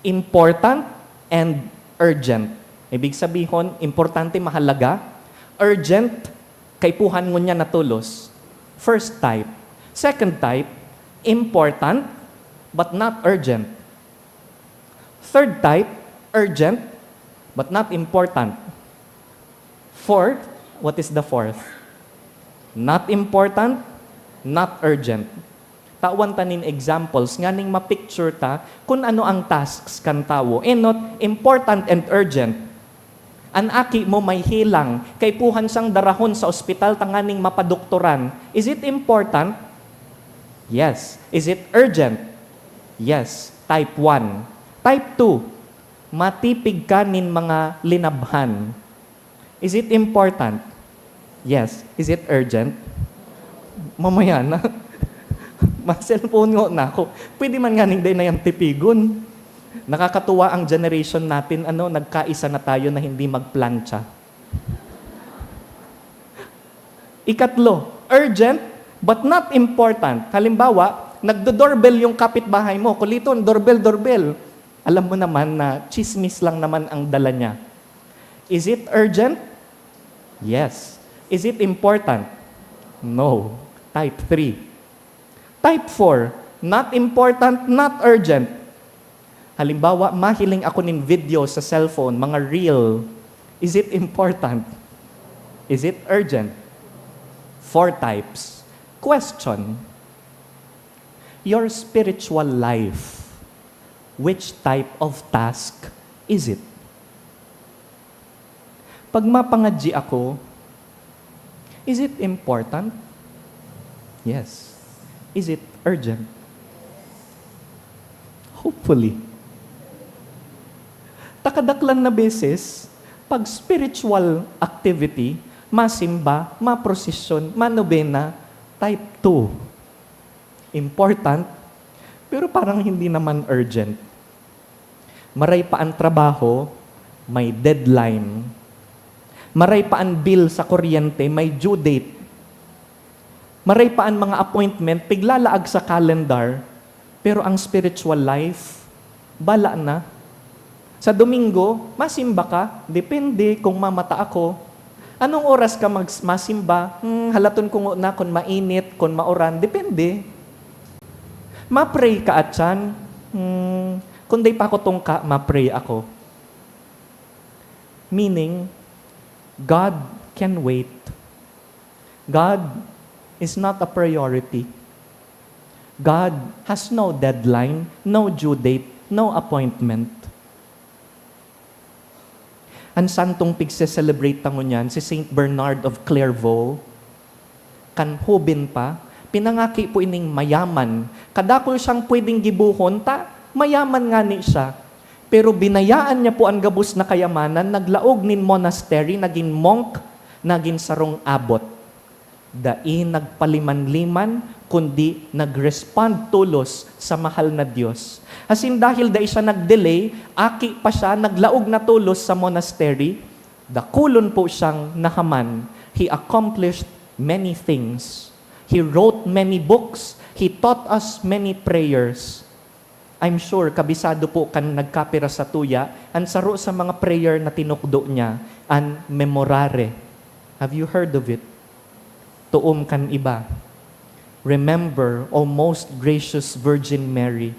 important and urgent. Ibig sabihon, importante, mahalaga. Urgent, kaipuhan ngunyan na tolos. First type. Second type, important but not urgent. Third type, urgent but not important. Fourth, what is the fourth? Not important, not urgent. Tawan ta nin examples nganing ma-picture ta kun ano ang tasks kan tawo. Enot, important and urgent. An aki mo may helang, kaipuhan siyang darahon sa ospital tanganing mapadoktoran. Is it important? Yes. Is it urgent? Yes. Type one. Type two, matipig ka nin mga linabhan. Is it important? Yes. Is it urgent? Mamaya na. Ma-cellphone ngona ako. Pwede man nganing dai na yang tipigon. Nakakatuwa ang generation natin, ano, nagkaisa na tayo na hindi magplantsa. Ikatlo, urgent but not important. Halimbawa, nagdo-doorbell yung kapitbahay mo. Kuliton, doorbell, doorbell. Alam mo naman na chismis lang naman ang dala niya. Is it urgent? Yes. Is it important? No. Type three. Type four, not important, not urgent. Halimbawa, mahiling ako nin video sa cellphone, mga reel. Is it important? Is it urgent? Four types. Question, your spiritual life, which type of task is it? Pag mapangadyi ako, is it important? Yes. Is it urgent? Hopefully. Ta kadaklan na beses, pag spiritual activity, masimba, maprosesyon, manobena, type two. Important, pero parang hindi naman urgent. Maray pa an trabaho, may deadline. Maray pa an bill sa kuryente, may due date. Maray pa an mga appointment, piglalaag sa calendar, pero ang spiritual life, bala na. Sa Domingo, masimba ka? Depende kung mamata ako. Anong oras ka mag-, masimba? Hmm, halaton ko ngona kun mainit, kun mauran. Depende. Ma-pray ka atyan? Hmm, kun dai pa ako tungka, ma-pray ako. Meaning, God can wait. God is not a priority. God has no deadline, no due date, no appointment. An santong pigse-celebrate ta ngunyan, si Saint Bernard of Clairvaux, kan hoben pa, pinangaki po ining mayaman. Kadakul siyang pwedeng gibohon, ta mayaman ngani siya. Pero binayaan niya po an gabos na kayamanan, naglaog nin monastery, nagin monk, nagin sarong abbot. Dai nagpaliman-liman, kundi nag-respond tolos sa mahal na Dios. Asin dahil dai siya nag-delay, aki pa siya, naglaog na tolos sa monastery, dakulon po siyang nahaman. He accomplished many things. He wrote many books. He taught us many prayers. I'm sure kabisado po kan nagkapira satuya an saro sa mga prayer na tinukdo niya, an Memorare. Have you heard of it? Toom kan iba. Remember, O most gracious Virgin Mary,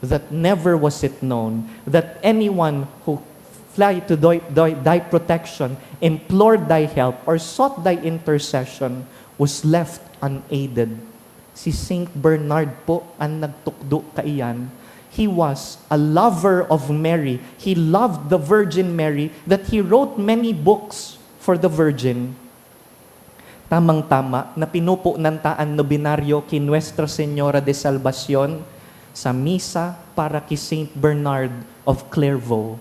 that never was it known that anyone who fly to thy, thy, thy protection, implored thy help, or sought thy intercession was left unaided. Si Saint Bernard po ang nagtukdo kaiyan. He was a lover of Mary. He loved the Virgin Mary that he wrote many books for the Virgin. Tamang-tama na pinupunan ta an nobenaryo ki Nuestra Señora de Salvacion sa misa para ki Saint Bernard of Clairvaux,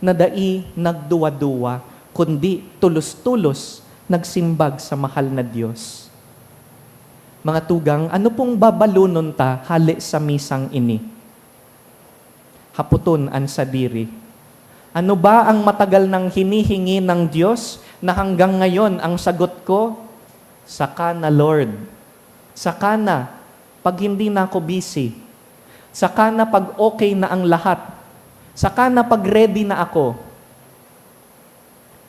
na dai nagduwa-duwa, kundi tolos-tolos nagsimbag sa mahal na Dios. Mga tugang, ano pong babalonon ta hale sa misang ini? Hapoton an sadiri, "Ano ba ang matagal nang hinihingi ng Diyos na hanggang ngayon ang sagot ko, 'Saka na, Lord. Saka na, pag hindi na ako busy. Saka na, pag okay na ang lahat. Saka na, pag ready na ako.'"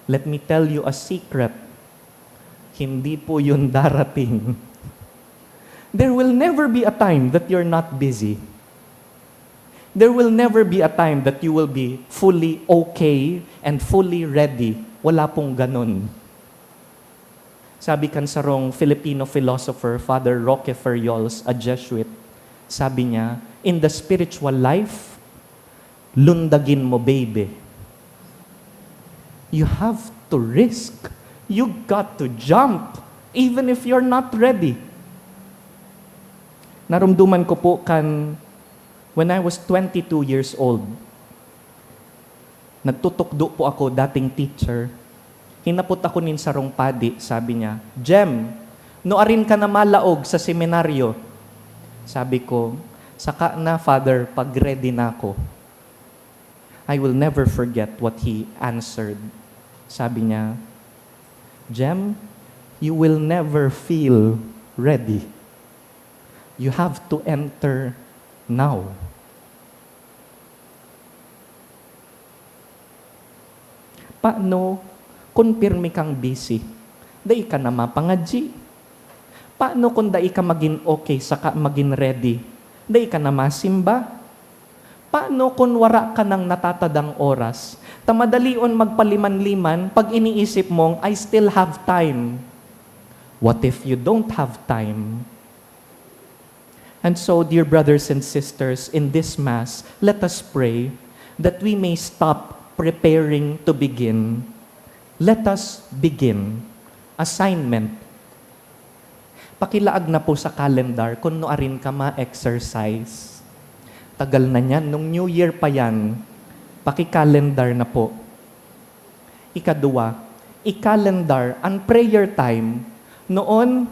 Let me tell you a secret. Hindi po yun darating. There will never be a time that you're not busy. There will never be a time that you will be fully okay and fully ready. Wala pong ganun. Sabi kan sarong Filipino philosopher, Father Roque Ferriols, a Jesuit, sabi niya, "In the spiritual life, lundagin mo, baby. You have to risk. You got to jump, even if you're not ready." Narumduman ko po kan when I was twenty-two years old. Nagtutukdo po ako, dating teacher. Hinapot ako nin sarong padi, sabi niya, "Jem, nuarin ka na malaog sa seminaryo?" Sabi ko, "Saka na, Father, pag ready na ako." I will never forget what he answered. Sabi niya, "Jem, you will never feel ready. You have to enter now." Paano kun pirmi kang busy? Dai ka na mapangadyi. Paano kun dai ka magin okay saka magin ready? Dai ka na masimba? Paano kun wara ka nang natatadang oras, ta madalion magpaliman-liman pag iniisip mong, "I still have time"? What if you don't have time? And so, dear brothers and sisters, in this Mass, let us pray that we may stop preparing to begin. Let us begin. Assignment. Pakilaag na po sa calendar kun nuarin ka ma-exercise. Tagal na niyan, nung New Year pa yan, paki-calendar na po. Ikaduwa, i-calendar an prayer time. Noon,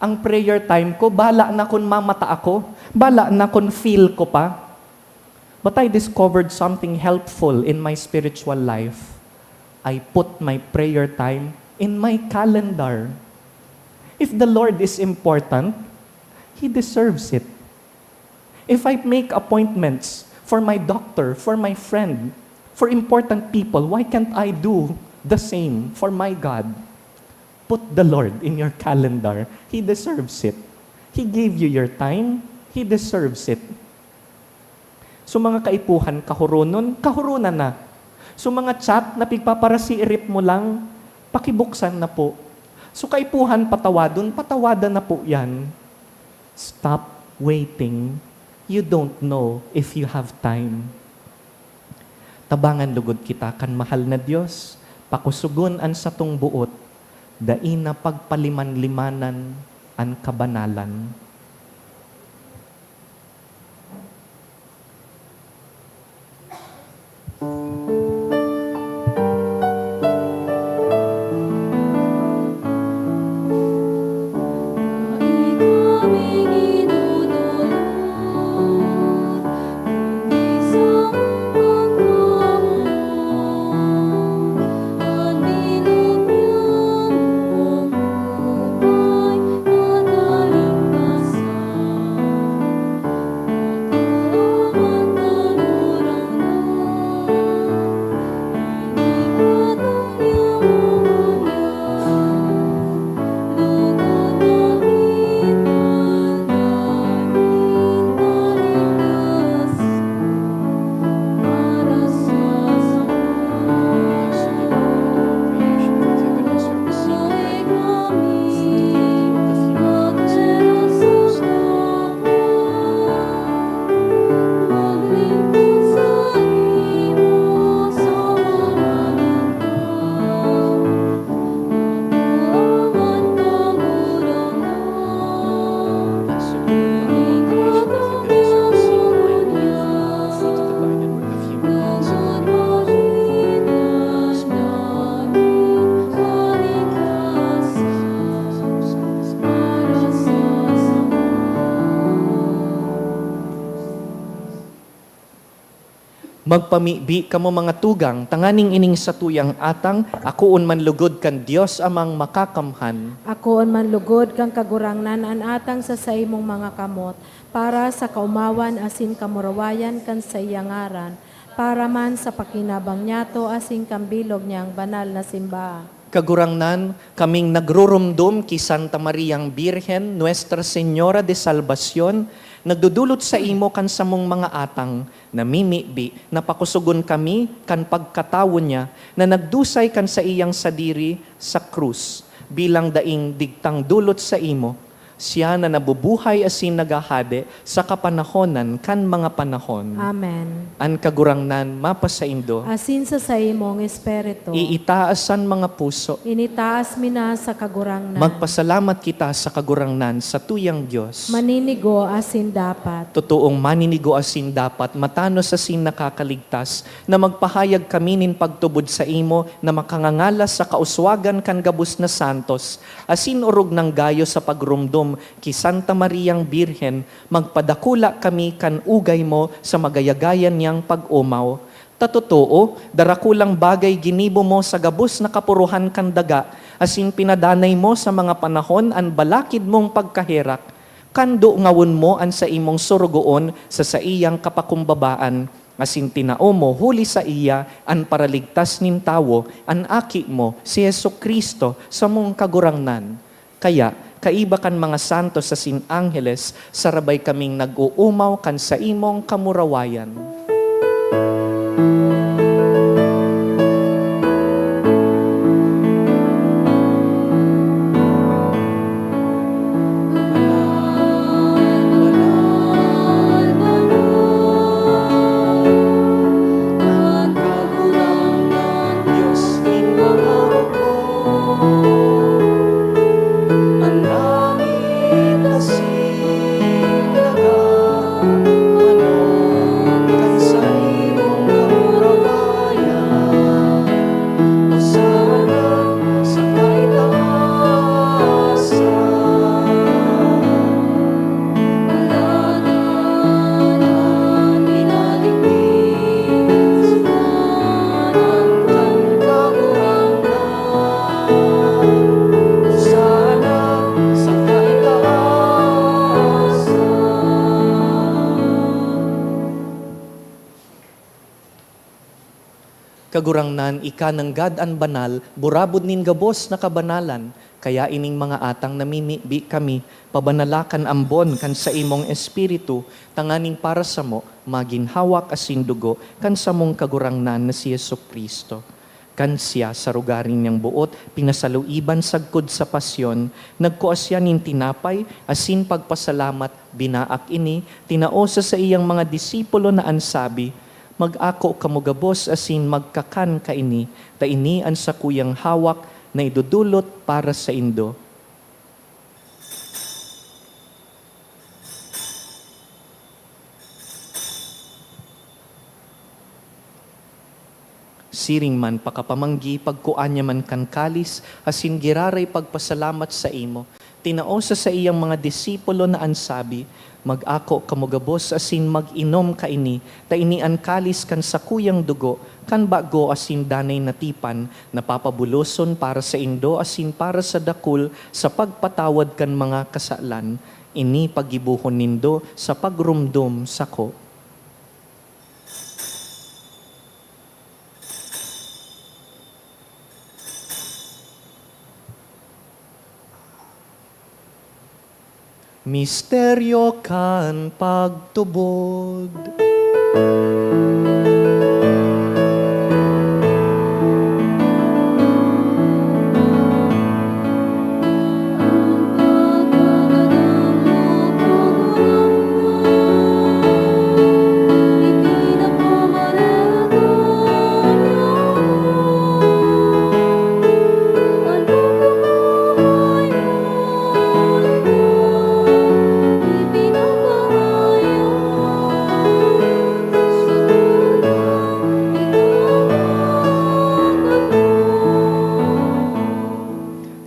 ang prayer time ko, bala na kun mamata ako, bala na kun feel ko pa. But I discovered something helpful in my spiritual life. I put my prayer time in my calendar. If the Lord is important, He deserves it. If I make appointments for my doctor, for my friend, for important people, why can't I do the same for my God? Put the Lord in your calendar. He deserves it. He gave you your time. He deserves it. So, mga kaipuhan, kahuronon, kahuronan na. So, mga chat na pigpaparasiirip mo lang, pakibuksan na po. So, kaipuhan, patawadon, patawadan na po yan. Stop waiting. You don't know if you have time. Tabangan lugod kita kan mahal na Dios, pakusugon an satong boot, dai na pagpaliman-limanan an kabanalan. Magpamibi kamo, mga tugang, tanganing ining satuyang atang akoon man lugod kan Dios Amang Makakamhan. Akoon man lugod kan Kagurangnan an atang sa saimong mga kamot, para sa kaomawan asin kamurawayan kan saiyang ngaran, para man sa pakinabang niyato asin kan bilog niyang banal na simbahan. Kagurangnan, kaming nagrurumdom ki Santa Mariang Birhen, Nuestra Señora de Salvacion, nagdodolot saimo kan samong mga atang, namimibi na pakosogon kami kan pagkatawo niya na nagdusay kan saiyang sadiri sa krus, bilang daing digtang dolot saimo. Siya na nabubuhay asin naghahade sa kapanahonan kan mga panahon. Amen. An Kagurangnan mapasaindo. Asin sa saimong espiritu. Iitaas an mga puso. Initaas mi na sa Kagurangnan. Magpasalamat kita sa Kagurangnan, sa tuyang Dios. Maninigo asin dapat. Totoong maninigo asin dapat, matanos asin nakakaligtas, na magpahayag kami nin pagtubod saimo na makangangalas sa kauswagan kan gabos na santos, asin orog nang gayo sa pagromdom ki Santa Mariang Birhen, magpadakula kami kan ugay mo sa magayagayan niyang pag-omaw. Ta totoo, darakulang bagay ginibo mo sa gabos na kapuruhan kan daga, asin pinadanay mo sa mga panahon an balakid mong pagkaherak. Kan dongawon mo an saimong sorogoon sa saiyang kapakumbabaan, asin tinao mo huli saiya an Paraligtas nin tawo, an Aki mo, si Jesu-Cristo, samong Kagurangnan. Kaya, kaiba kan mga santos asin angheles, sarabay kaming nag-oomaw kan saimong kamurawayan. Kagurangnan, ika nanggad an banal, burabod nin gabos na kabanalan, kaya ining mga atang namimibi kami, pabanala kan ambon kan saimong Espiritu, tanganing para samo, magin hawak asin dugo kan samong Kagurangnan na si Jesu-Cristo. Kan siya, sa rogaring niyang boot, pinasaluiban sagkod sa pasyon, nagkua siya nin tinapay, asin pagpasalamat, binaak ini, tinao sa saiyang mga disipulo na an sabi, "Mag-ako kamo gabos asin magkakan kaini, ta ini an sakuyang hawak na idodolot para saindo." Siring man pakapamanggi, pagkua niya man kan kalis, asin giraray pagpasalamat saimo, tinao sa saiyang mga disipulo na an sabi, "Mag-ako kamo gabos asin mag-inom kaini, ta ini an kalis kan sakuyang dugo, kan bago asin danay na tipan, na papabuloson para saindo asin para sa dakul sa pagpatawad kan mga kasalan. Ini paggibohon nindo sa pagromdom sako." Misteryo kan pagtubod.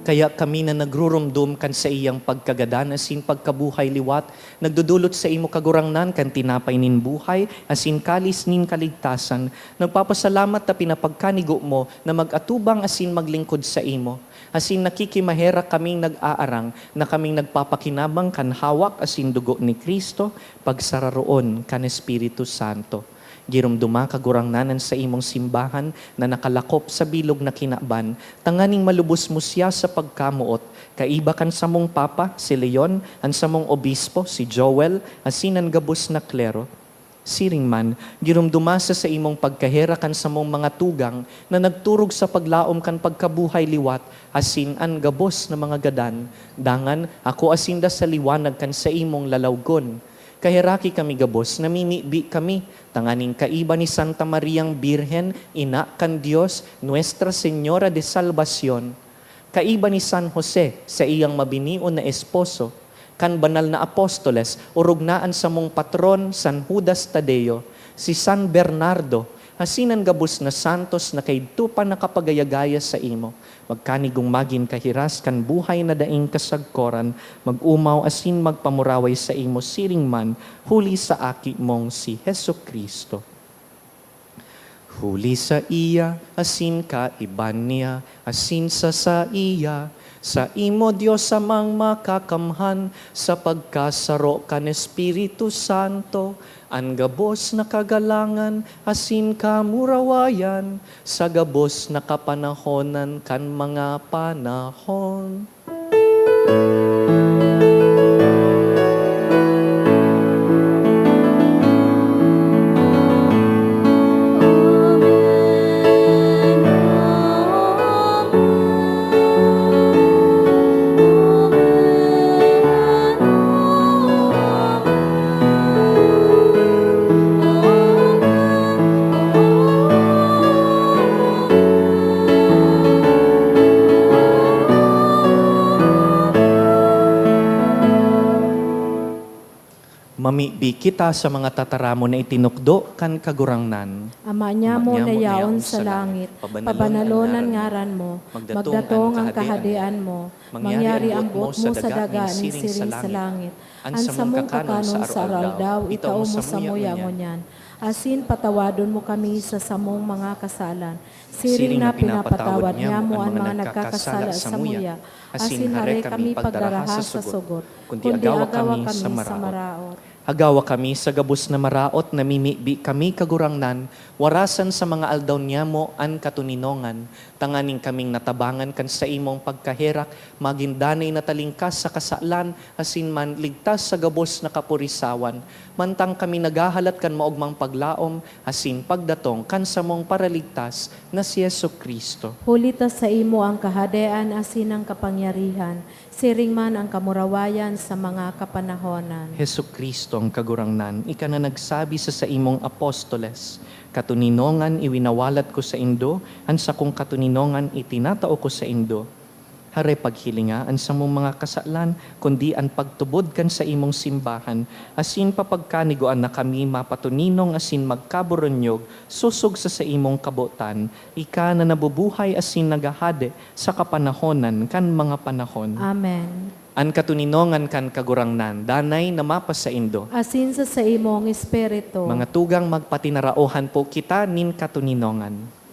Kaya kami na nagrurumdom kan saiyang pagkagadan asin pagkabuhay liwat, nagdodolot saimo, Kagurangnan, kan tinapay nin buhay asin kalis nin kaligtasan. Nagpapasalamat ta pinapagkanigo mo na mag-atubang asin maglingkod saimo. Asin nakikimaherak kaming nag-aarang na kaming nagpapakinabang kan hawak asin dugo ni Cristo, pagsararoon kan Espiritu Santo. Giromdoma, Kagurangnan, an saimong simbahan na nakalakop sa bilog na kinaban, tanganing malubos mo siya sa pagkamoot, kaiba kan samong Papa, si Leon, an samong Obispo, si Joel, asin an gabos na klero. Siring man, giromdoma sa saimong pagkaherak an samong mga tugang na nagturog sa paglaom kan pagkabuhay liwat, asin an gabos na mga gadan, dangan akoa sinda sa liwanag kan saimong lalawgon. Kaheraki kami gabos, namimibi kami, tanganing kaiba ni Santa Mariang Birhen, Ina kan Dios, Nuestra Señora de Salvacion, kaiba ni San Jose, saiyang mabinion na esposo, kan banal na apostoles, orog na an samong patron, San Judas Tadeo, si San Bernardo, asin an gabos na santos na kaidto pa nakapagayagaya saimo, magkanigong magin kahiras kan buhay na daing kasagkoran, mag-omaw asin magpamuraway saimo siring man, huli sa Aki mong si Jesu-Cristo. Huli saiya, asin kaiba niya, asin sa saiya, saimo, Dios Amang Makakamhan, sa pagkasaro kan Espiritu Santo, an gabos na kagalangan asin kamurawayan, sa gabos na kapanahonan kan mga panahon. Mamibi kita sa mga tataramon na itinukdo kan Kagurangnan. Ama niamo na yaon sa langit, pabanalon an ngaran mo, magdatong an kahadean mo, mangyari an boot mo sa daga nin siring sa langit. An samong kakanon sa araw-aldaw, itao mo samuya ngunyan. Asin patawadon mo kami sa samong mga kasalan, siring na pinapatawad niamo an mga nagkakasala samuya. Asin hare kami pagdaraha sa sugot, kundi agawa kami sa maraot. Agawa kami sa gabos na maraot, namimibi kami, Kagurangnan, warasan sa mga aldaw niamo an katoninongan, tanganing kaming natabangan kan saimong pagkaherak, magin danay na talingkas sa kasalan, asin man ligtas sa gabos na kapurisawan, mantang kami naghahalat kan maogmang paglaom asin pagdatong kan samong Paraligtas na si Jesu-Cristo. Huli ta saimo an kahadean asin an kapangyarihan, siring man an kamurawayan sa mga kapanahonan. Jesu-Cristo, an Kagurangnan, ika na nagsabi sa saimong apostoles, "Katoninongan iwinawalat ko saindo, an sakong katoninongan itinatao ko saindo." Hare paghilinga an samong mga kasalan, kundi an pagtubod kan saimong simbahan, asin papagkanigoan na kami mapatoninong asin magkaboronyog sosog sa saimong kabotan, ika na nabubuhay asin naghahade sa kapanahonan kan mga panahon. Amen. An katoninongan kan Kagurangnan danay na mapasaindo. Asin sa saimong espiritu. Mga tugang, magpatinaraohan po kita nin katoninongan.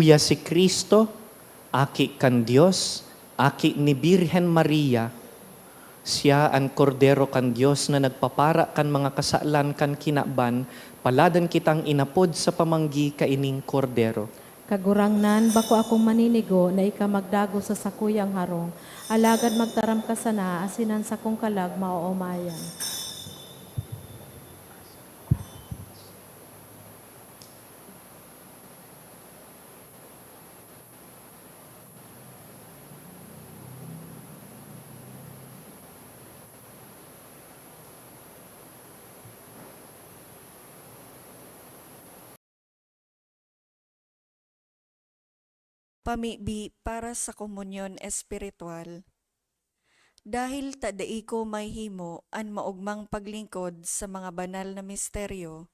Siya si Cristo, Aki kan Dios, Aki ni Birhen Maria. Siya an Kordero kan Dios na nagpapara kan mga kasalan kan kinaban. Paladan kitang inapod sa pamanggi kaining Kordero. Kagurangnan, bako akong maninigo na ika magdagos sa sakuyang harong, alagad magtaram ka sana asin an sakong kalag maoomayan. Pamibi para sa komunyon espiritual. Dahil ta dai ko mahihimo an maogmang paglingkod sa mga banal na misteryo,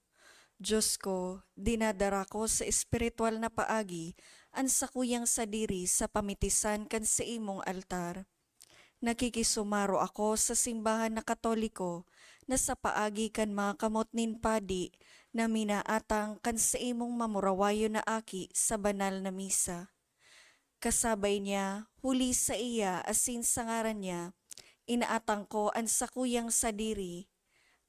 Dios ko, dinadara ko sa espiritual na paagi an sakuyang sadiri sa pamitisan kan saimong altar. Nakikisumaro ako sa simbahan na Katoliko na sa paagi kan mga kamot nin padi na minaatang kan saimong mamurawayon na aki sa banal na misa. Kasabay niya, huli sa iya asin sa ngaran niya, inaatang ko an sakuyang sadiri.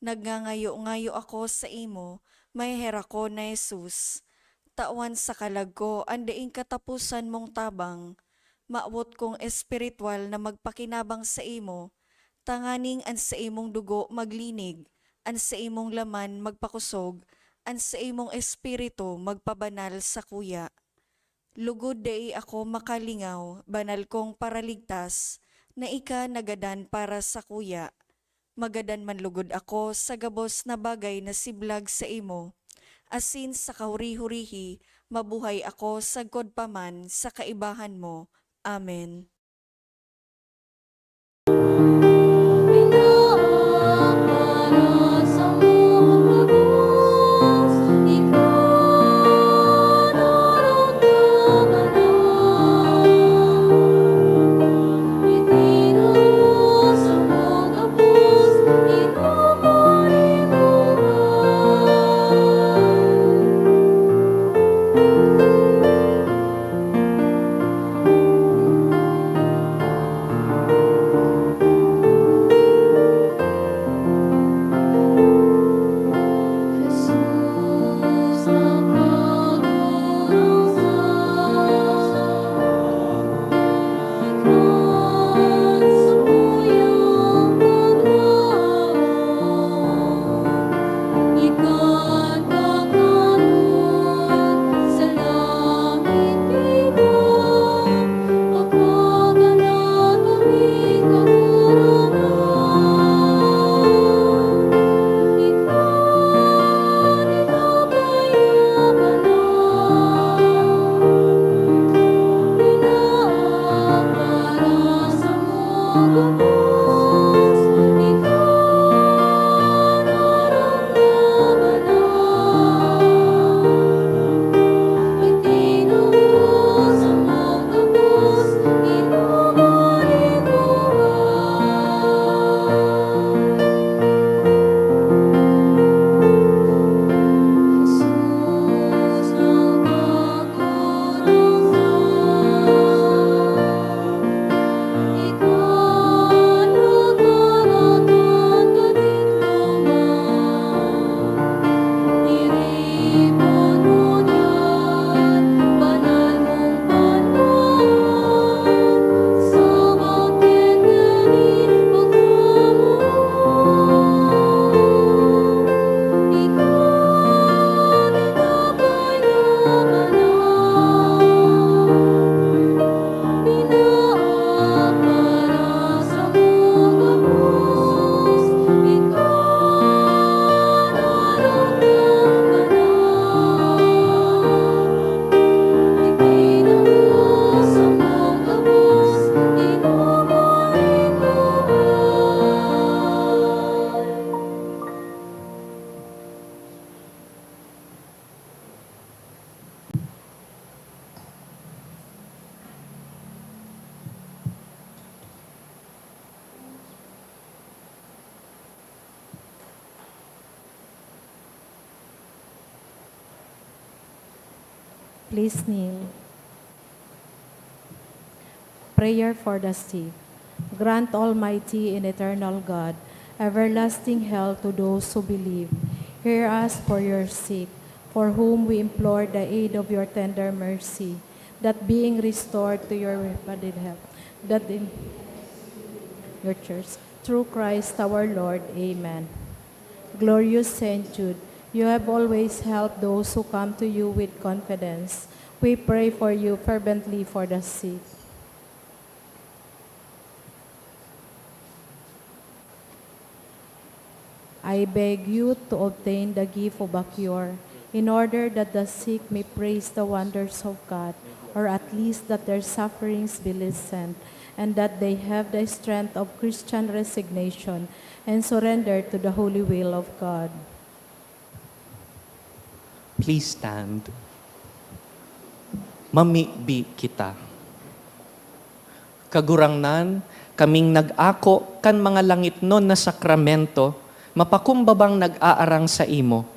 Nagngangayo-ngayo ako saimo, maheherakon na Jesus. Tawan sa kalag ko an daing kataposan mong tabang. Mawot kong espiritual na magpakinabang saimo, tanganing an saimong dugo maglinig, an saimong laman magpakosog, an saimong espiritu magpabanal sakuya. Lugod dai ako makalingaw, banal kong Paraligtas, na ika nagadan para sakuya. Magadan man lugod ako sa gabos na bagay na siblag saimo, asin sa kahuri-hurihi, mabuhay ako sagkod pa man sa kaibahan mo. Amen. Please kneel. Prayer for the sick. Grant, Almighty and eternal God, everlasting health to those who believe. Hear us for your sick, for whom we implore the aid of your tender mercy, that being restored to your bodied health, that in your church, through Christ our Lord. Amen. Glorious Saint Jude, you have always helped those who come to you with confidence. We pray for you fervently for the sick. I beg you to obtain the gift of a cure, in order that the sick may praise the wonders of God, or at least that their sufferings be lessened, and that they have the strength of Christian resignation and surrender to the holy will of God. Please stand. Mamibi kita. Kagurangnan, kaming nag-ako kan mga langitnon na sakramento, mapakumbabang nag-aarang saimo,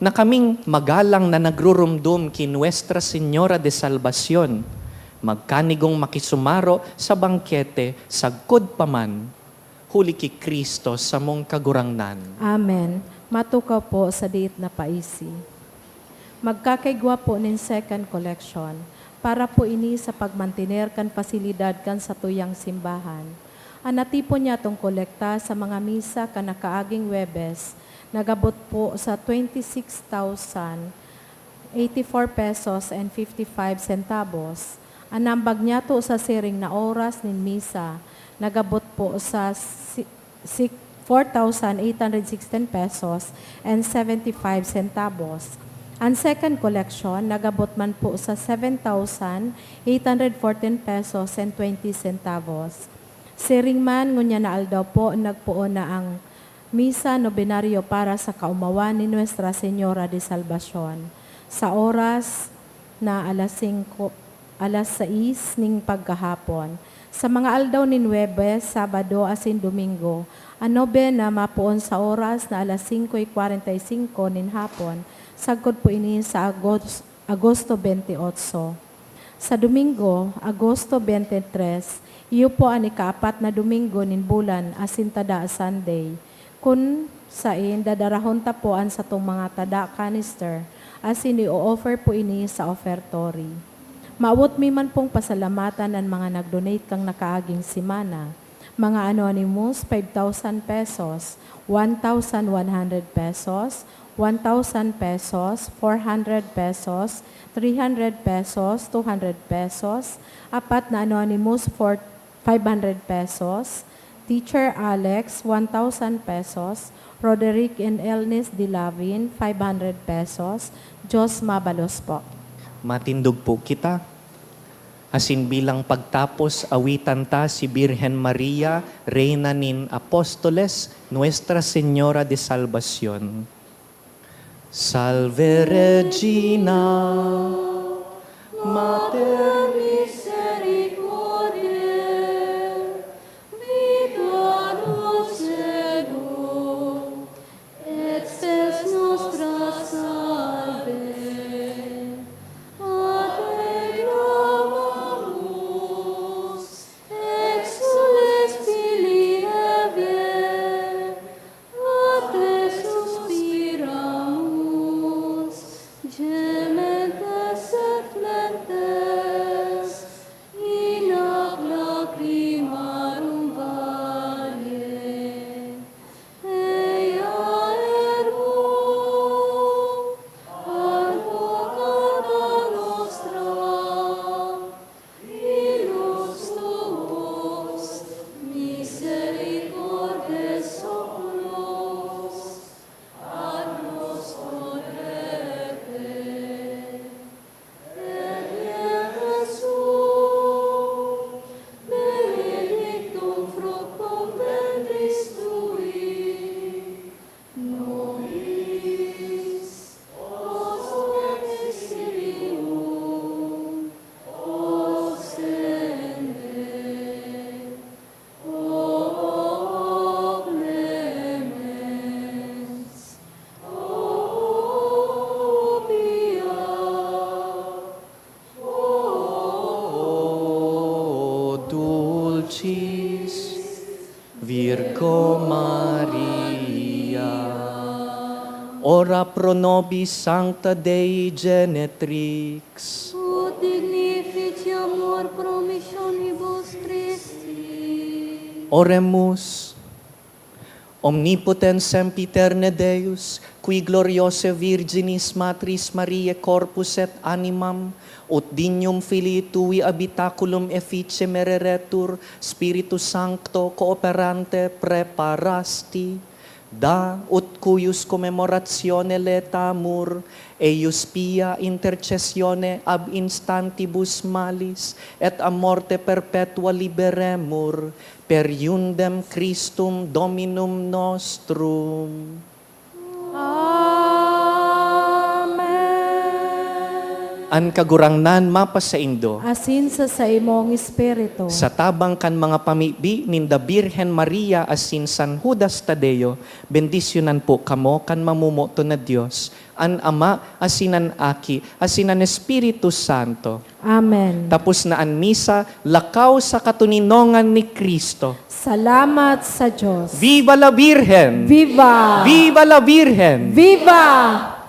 na kaming magalang na nagrurumdom ki Nuestra Señora de Salvacion, magkanigong makisumaro sa bangkete sagkod pa man, huli ki Cristo, samong Kagurangnan. Amen. Matukaw po sa diit na paisi. Magkakaigwa po nin second collection. Para po ini sa pagmantener kan pasilidad kan satuyang simbahan. An natipon niyatong kolekta sa mga misa kan nakaaging Huwebes, nagabot po sa twenty-six thousand eighty-four pesos and fifty-five centavos. An nambag niyato sa siring na oras nin misa, nagabot po sa si-, si-, four thousand eight hundred sixteen pesos and seventy-five centavos. An second collection nagabot man po sa seven thousand eight hundred fourteen pesos and twenty centavos. Siring man, ngunyan na aldaw po, nagpoon na ang Misa Nobenaryo para sa kaomawan ni Nuestra Señora de Salvacion, sa oras na alas singko, alas sais ning pagkahapon. Sa mga aldaw nin Huwebes, Sabado asin Domingo, an nobena mapoon sa oras na alas singko y kwarenta y singko nin hapon, sagkod po ini sa Agos-, Agosto twenty-eight. Sa Domingo, Agosto twenty-three, iyo po an ikaapat na Domingo nin bulan asin tada Sunday, kun saen dadarahon ta po an satong mga tada canister asin i-o-offer po ini sa offertory. Mawot mi man pong pasalamatan an mga nag-donate kan nakaaging semana. Mga anonymous, five thousand pesos, one thousand one hundred pesos, one thousand pesos, four hundred pesos, three hundred pesos, two hundred pesos, apat na anonymous for five hundred pesos, Teacher Alex, one thousand pesos, Roderick and Elnis Dilavin, five hundred pesos. Diyos mabalos po. Matindog po kita. Asin bilang pagtapos, awitan ta si Birhen Maria, Reyna nin Apostoles, Nuestra Señora de Salvacion. Salve Regina, Mater misericordiae, Vita dulcedo, et spes nostra salve. A te clamamus, exsules filii Hevae, a te suspiramus, gementes Virgo Maria, ora pro nobis Sancta Dei Genetrix. Ut dignifici amor promissionibus Christi. Oremus. Omnipotens sempiterne Deus, qui gloriose Virginis Matris Mariae corpus et animam, ut dignum filii tui habitaculum efficie mereretur, Spiritu Sancto cooperante praeparasti, da ut cuius commemoratione laetamur, eius pia intercessione ab instantibus malis et a morte perpetua liberemur, per iundem Christum Dominum nostrum. Amen. An Kagurangnan mapasaindo. Asin sa saimong espiritu. Sa tabang kan mga pamibi ninda Birhen Maria asin San Judas Tadeo, bendisyonan po kamo kan mamomoton na Dios, an Ama, asin an Aki, asin an Espiritu Santo. Amen. Tapos na an misa, lakaw sa katoninongan ni Cristo. Salamat sa Diyos. Viva la Virgen! Viva! Viva la Virgen! Viva!